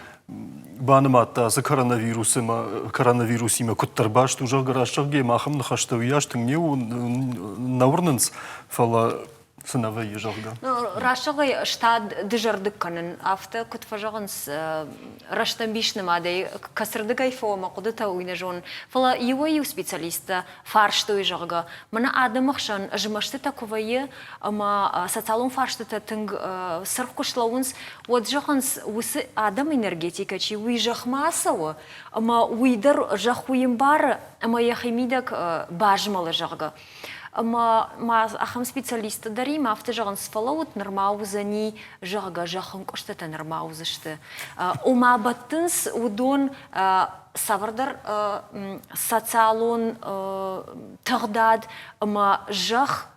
банымадта ацы коронавирусимӕ, коронавирусимӕ куыддӕр баст у, зӕгъгӕ, раст зӕгъгӕ, ахӕм ныхӕстӕ уыйас тынг не нӕ уырнынц, фӕлӕ. цы нӕ вӕййы, зӕгъгӕ. Раст зӕгъай, ӕз та дызӕрдыг кӕнын. Афтӕ куыд фӕзӕгъынц, рӕстӕмбис нымадӕй кӕцырдыгӕй фӕуа мӕ хъуыдытӕ, уый нӕ зонын. Фӕлӕ иуӕй-иу специалисттӕ фарстой, зӕгъгӕ, мӕнӕ адӕмы хсӕн змӕстытӕ куы вӕййы ӕмӕ социалон фарстытӕ тынг цыргъ куы слӕууынц, уӕд зӕгъынц, уыцы адӕмы энергетикӕ чи, уый зӕхмӕ ацӕуы, ӕмӕ уый дӕр зӕхх уый ӕмбары ӕмӕ йӕхимидӕг базмӕлы, зӕгъгӕ. Ӕмӕ ма ахӕм специалисттӕ дӕр им афтӕ зӕгъынц, фӕлӕуут, нырма уыдзӕни, зӕгъгӕ, зӕххынкъуыстытӕ нырма уыдзысты. Ома бӕттынц уыдон цавӕрдӕр социалон тыгъдад ӕмӕ зӕхх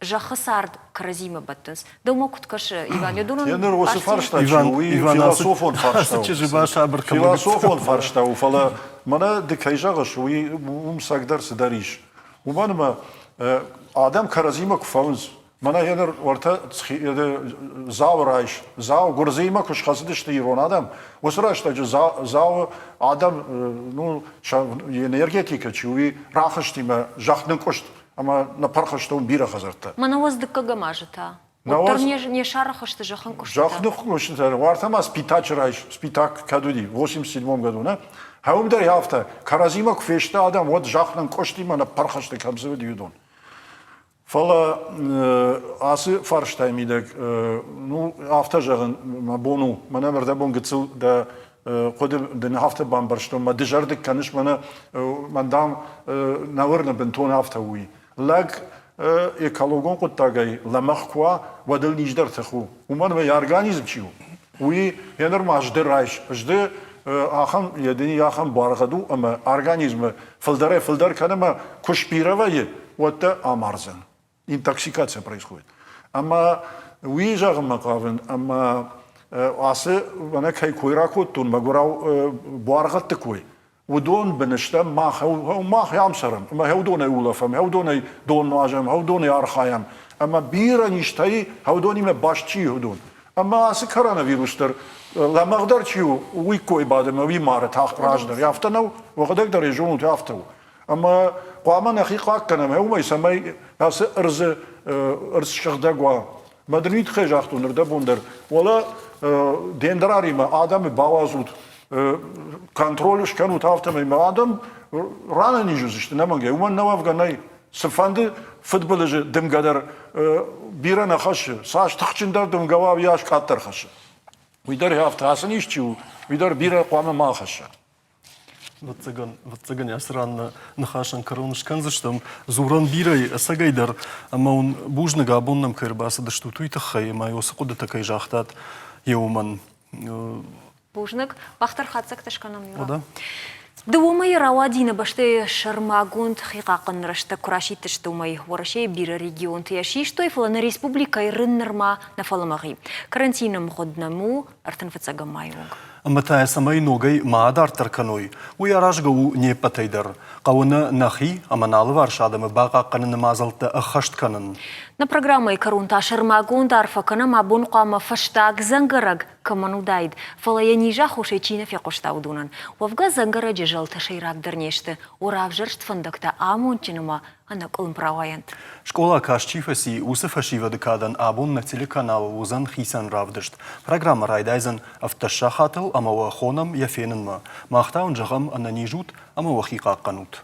зӕххы цард кӕрӕдзимӕ бӕттынц. Дӕумӕ куыд кӕсы, Иван? Уыдонӕн Йе ныр уыцы фарста чи у, уый философон фарста у. Философон фарста у, фӕлӕ мӕнӕ ды кӕй зӕгъыс, уый уым цӕгдӕр цыдӕр ис. Уымӕн ӕмӕ адӕм кӕрӕдзимӕ куы фӕуынц, мӕнӕ йе ныр уӕртӕ Дзауы райс, Дзау Гуырдзыимӕ куы схӕцыдысты ирон адӕм, уыцы рӕстӕджы Дзауы адӕм ну, сӕ энергетикӕ чи уый рахызтимӕ зӕхх нынкъуыст ӕмӕ ныппырх сты уым бирӕ хӕдзӕрттӕ. Мӕнӕ уӕз дыккӕгӕм азы та? Уӕддӕр не сарӕх сты зӕххынкъуыстытӕ. Зӕххынкъуыстытӕ. Уартӕ ма Спитачы райс, Спитак кӕд уыди, 87 году, нӕ? Уым дӕр афтӕ, кӕрӕдзимӕ куы фесты адӕм, уӕд зӕхх нынкъуыстимӕ ныппырх сты, кӕм дзы уыди, уыдон. Фӕлӕ ацы фарстайы мидӕг, ну, афтӕ зӕгъын мӕ бон у, мӕнӕ ӕрдӕбон гыццыл дӕ хъуыды дын афтӕ бамбӕрстон, мӕ дызӕрдыг кӕныс, мӕнӕ мӕн дам нӕ уырны бынтон афтӕ уый. Лӕг экологон хъуыддагӕй лӕмӕгъ куы уа, уӕд ыл низ дӕр тых у. Уымӕн ӕмӕ йӕ организм чи у, уый йӕ нырма зды райс, зды ахӕм йӕ дын ахӕм буаргъӕд у ӕмӕ организмы фылдӕрӕй фылдӕр кӕны ӕмӕ куы сбирӕ вӕййы, уӕд дӕ амардзӕн. Интоксикация происходит. Ӕмӕ уый зӕгъынмӕ хъавын, ӕмӕ ацы мӕнӕ кӕй кой ракодтон, мӕгуырау буаргъӕдты кой, уыдон бын стӕм мах, мах ам цӕрӕм, ӕмӕ уыдонӕй улӕфӕм, уыдонӕй дон нуазӕм, уыдонӕй архайӕм. Ӕмӕ бирӕ низтӕй уыдонимӕ баст чи уыдон. Ӕмӕ ацы коронавирус дӕр лӕмӕгъдӕр чи у, уый кой бады ӕмӕ уый мары тагъд раздӕр. Афтӕ нӕу, уӕхӕдӕг дӕр ӕй зонут, афтӕ у. Ӕмӕ хъуамӕ нӕхи хъахъхъӕнӕм уымӕй, цӕмӕй ацы ӕрдзы ӕрдз сыгъдӕг уа. Мӕ дын уый тыххӕй загътон ӕрдӕбон дӕр. Уӕлӕ дендраримӕ адӕмы бауадзут, контроль скӕнут афтӕмӕй мӕ адӕм ранӕниз уыдзысты нӕмӕнгӕй. Уымӕн нӕ уӕвгӕ нӕй. Цыфӕнды фыдбылызы дымгӕ дӕр бирӕ нӕ хӕссы. Цас тыхджындӕр дымгӕ уа, уыйас къаддӕр хӕссы. Уый дӕр афтӕ ацы низ чи у, уый дӕр бирӕ хъуамӕ ма хӕсса. Ӕвӕццӕгӕн, ӕвӕццӕгӕн ацы ран нӕ ныхасӕн кӕрон скӕндзыстӕм. Дзурӕн бирӕ ӕцӕгӕй дӕр ӕмӕ уын бузныг абон нӕм кӕй ӕрбацыдыстут, уый тыххӕй ӕмӕ уыцы хъуыдытӕ кӕй загътат, йе уымӕн. Бузныг. Мах дӕр хатдзӕгтӕ скӕнӕм, Юра. Дыууӕ мӕйы рауади нӕ бӕстӕйы сӕрмагонд хихъахъхъӕныны рӕстӕг куы расидтысты, уымӕй Уӕрӕсейы бирӕ регионты йӕ систой, фӕлӕ нӕ республикӕйы рын нырма нӕ фӕлӕмӕгъ и. Карантины мгъуыд нӕм у 35 майы онг. Ӕмӕ та йӕ цӕмӕй ногӕй ма адарддӕр кӕной, уый аразгӕ у не ппӕтӕй дӕр. Хъӕуы нӕ нӕхи ӕмӕ нӕ алыварс адӕмы бахъахъхъӕныны мадзӕлттӕ ӕххӕст кӕнын. Нӕ программӕйы кӕрон та сӕрмагонд арфӕ кӕнӕм абон хъуамӕ фӕстаг дзӕнгӕрӕг кӕмӕн уыдаид, фӕлӕ йӕ низы аххосӕй чи нӕ фехъуыста, уыдонӕн. Уӕвгӕ дзӕнгӕрӕджы зӕлтӕ сӕйрагдӕр не сты, о равзӕрст фӕндӕгтӕ амондджын ӕмӕ ӕнӕкъуылымп рауайӕнт. Скъола каст чи фӕци, уыцы фӕсивӕды кадӕн абон нӕ телеканалыл уыдзӕн хицӕн равдыст. Программӕ райдайдзӕн 17 сахатыл ӕмӕ уӕ хонӕм йӕ фенынмӕ. Мах та уын зӕгъӕм ӕнӕниз ут ӕмӕ уӕхи хъахъхъӕнут.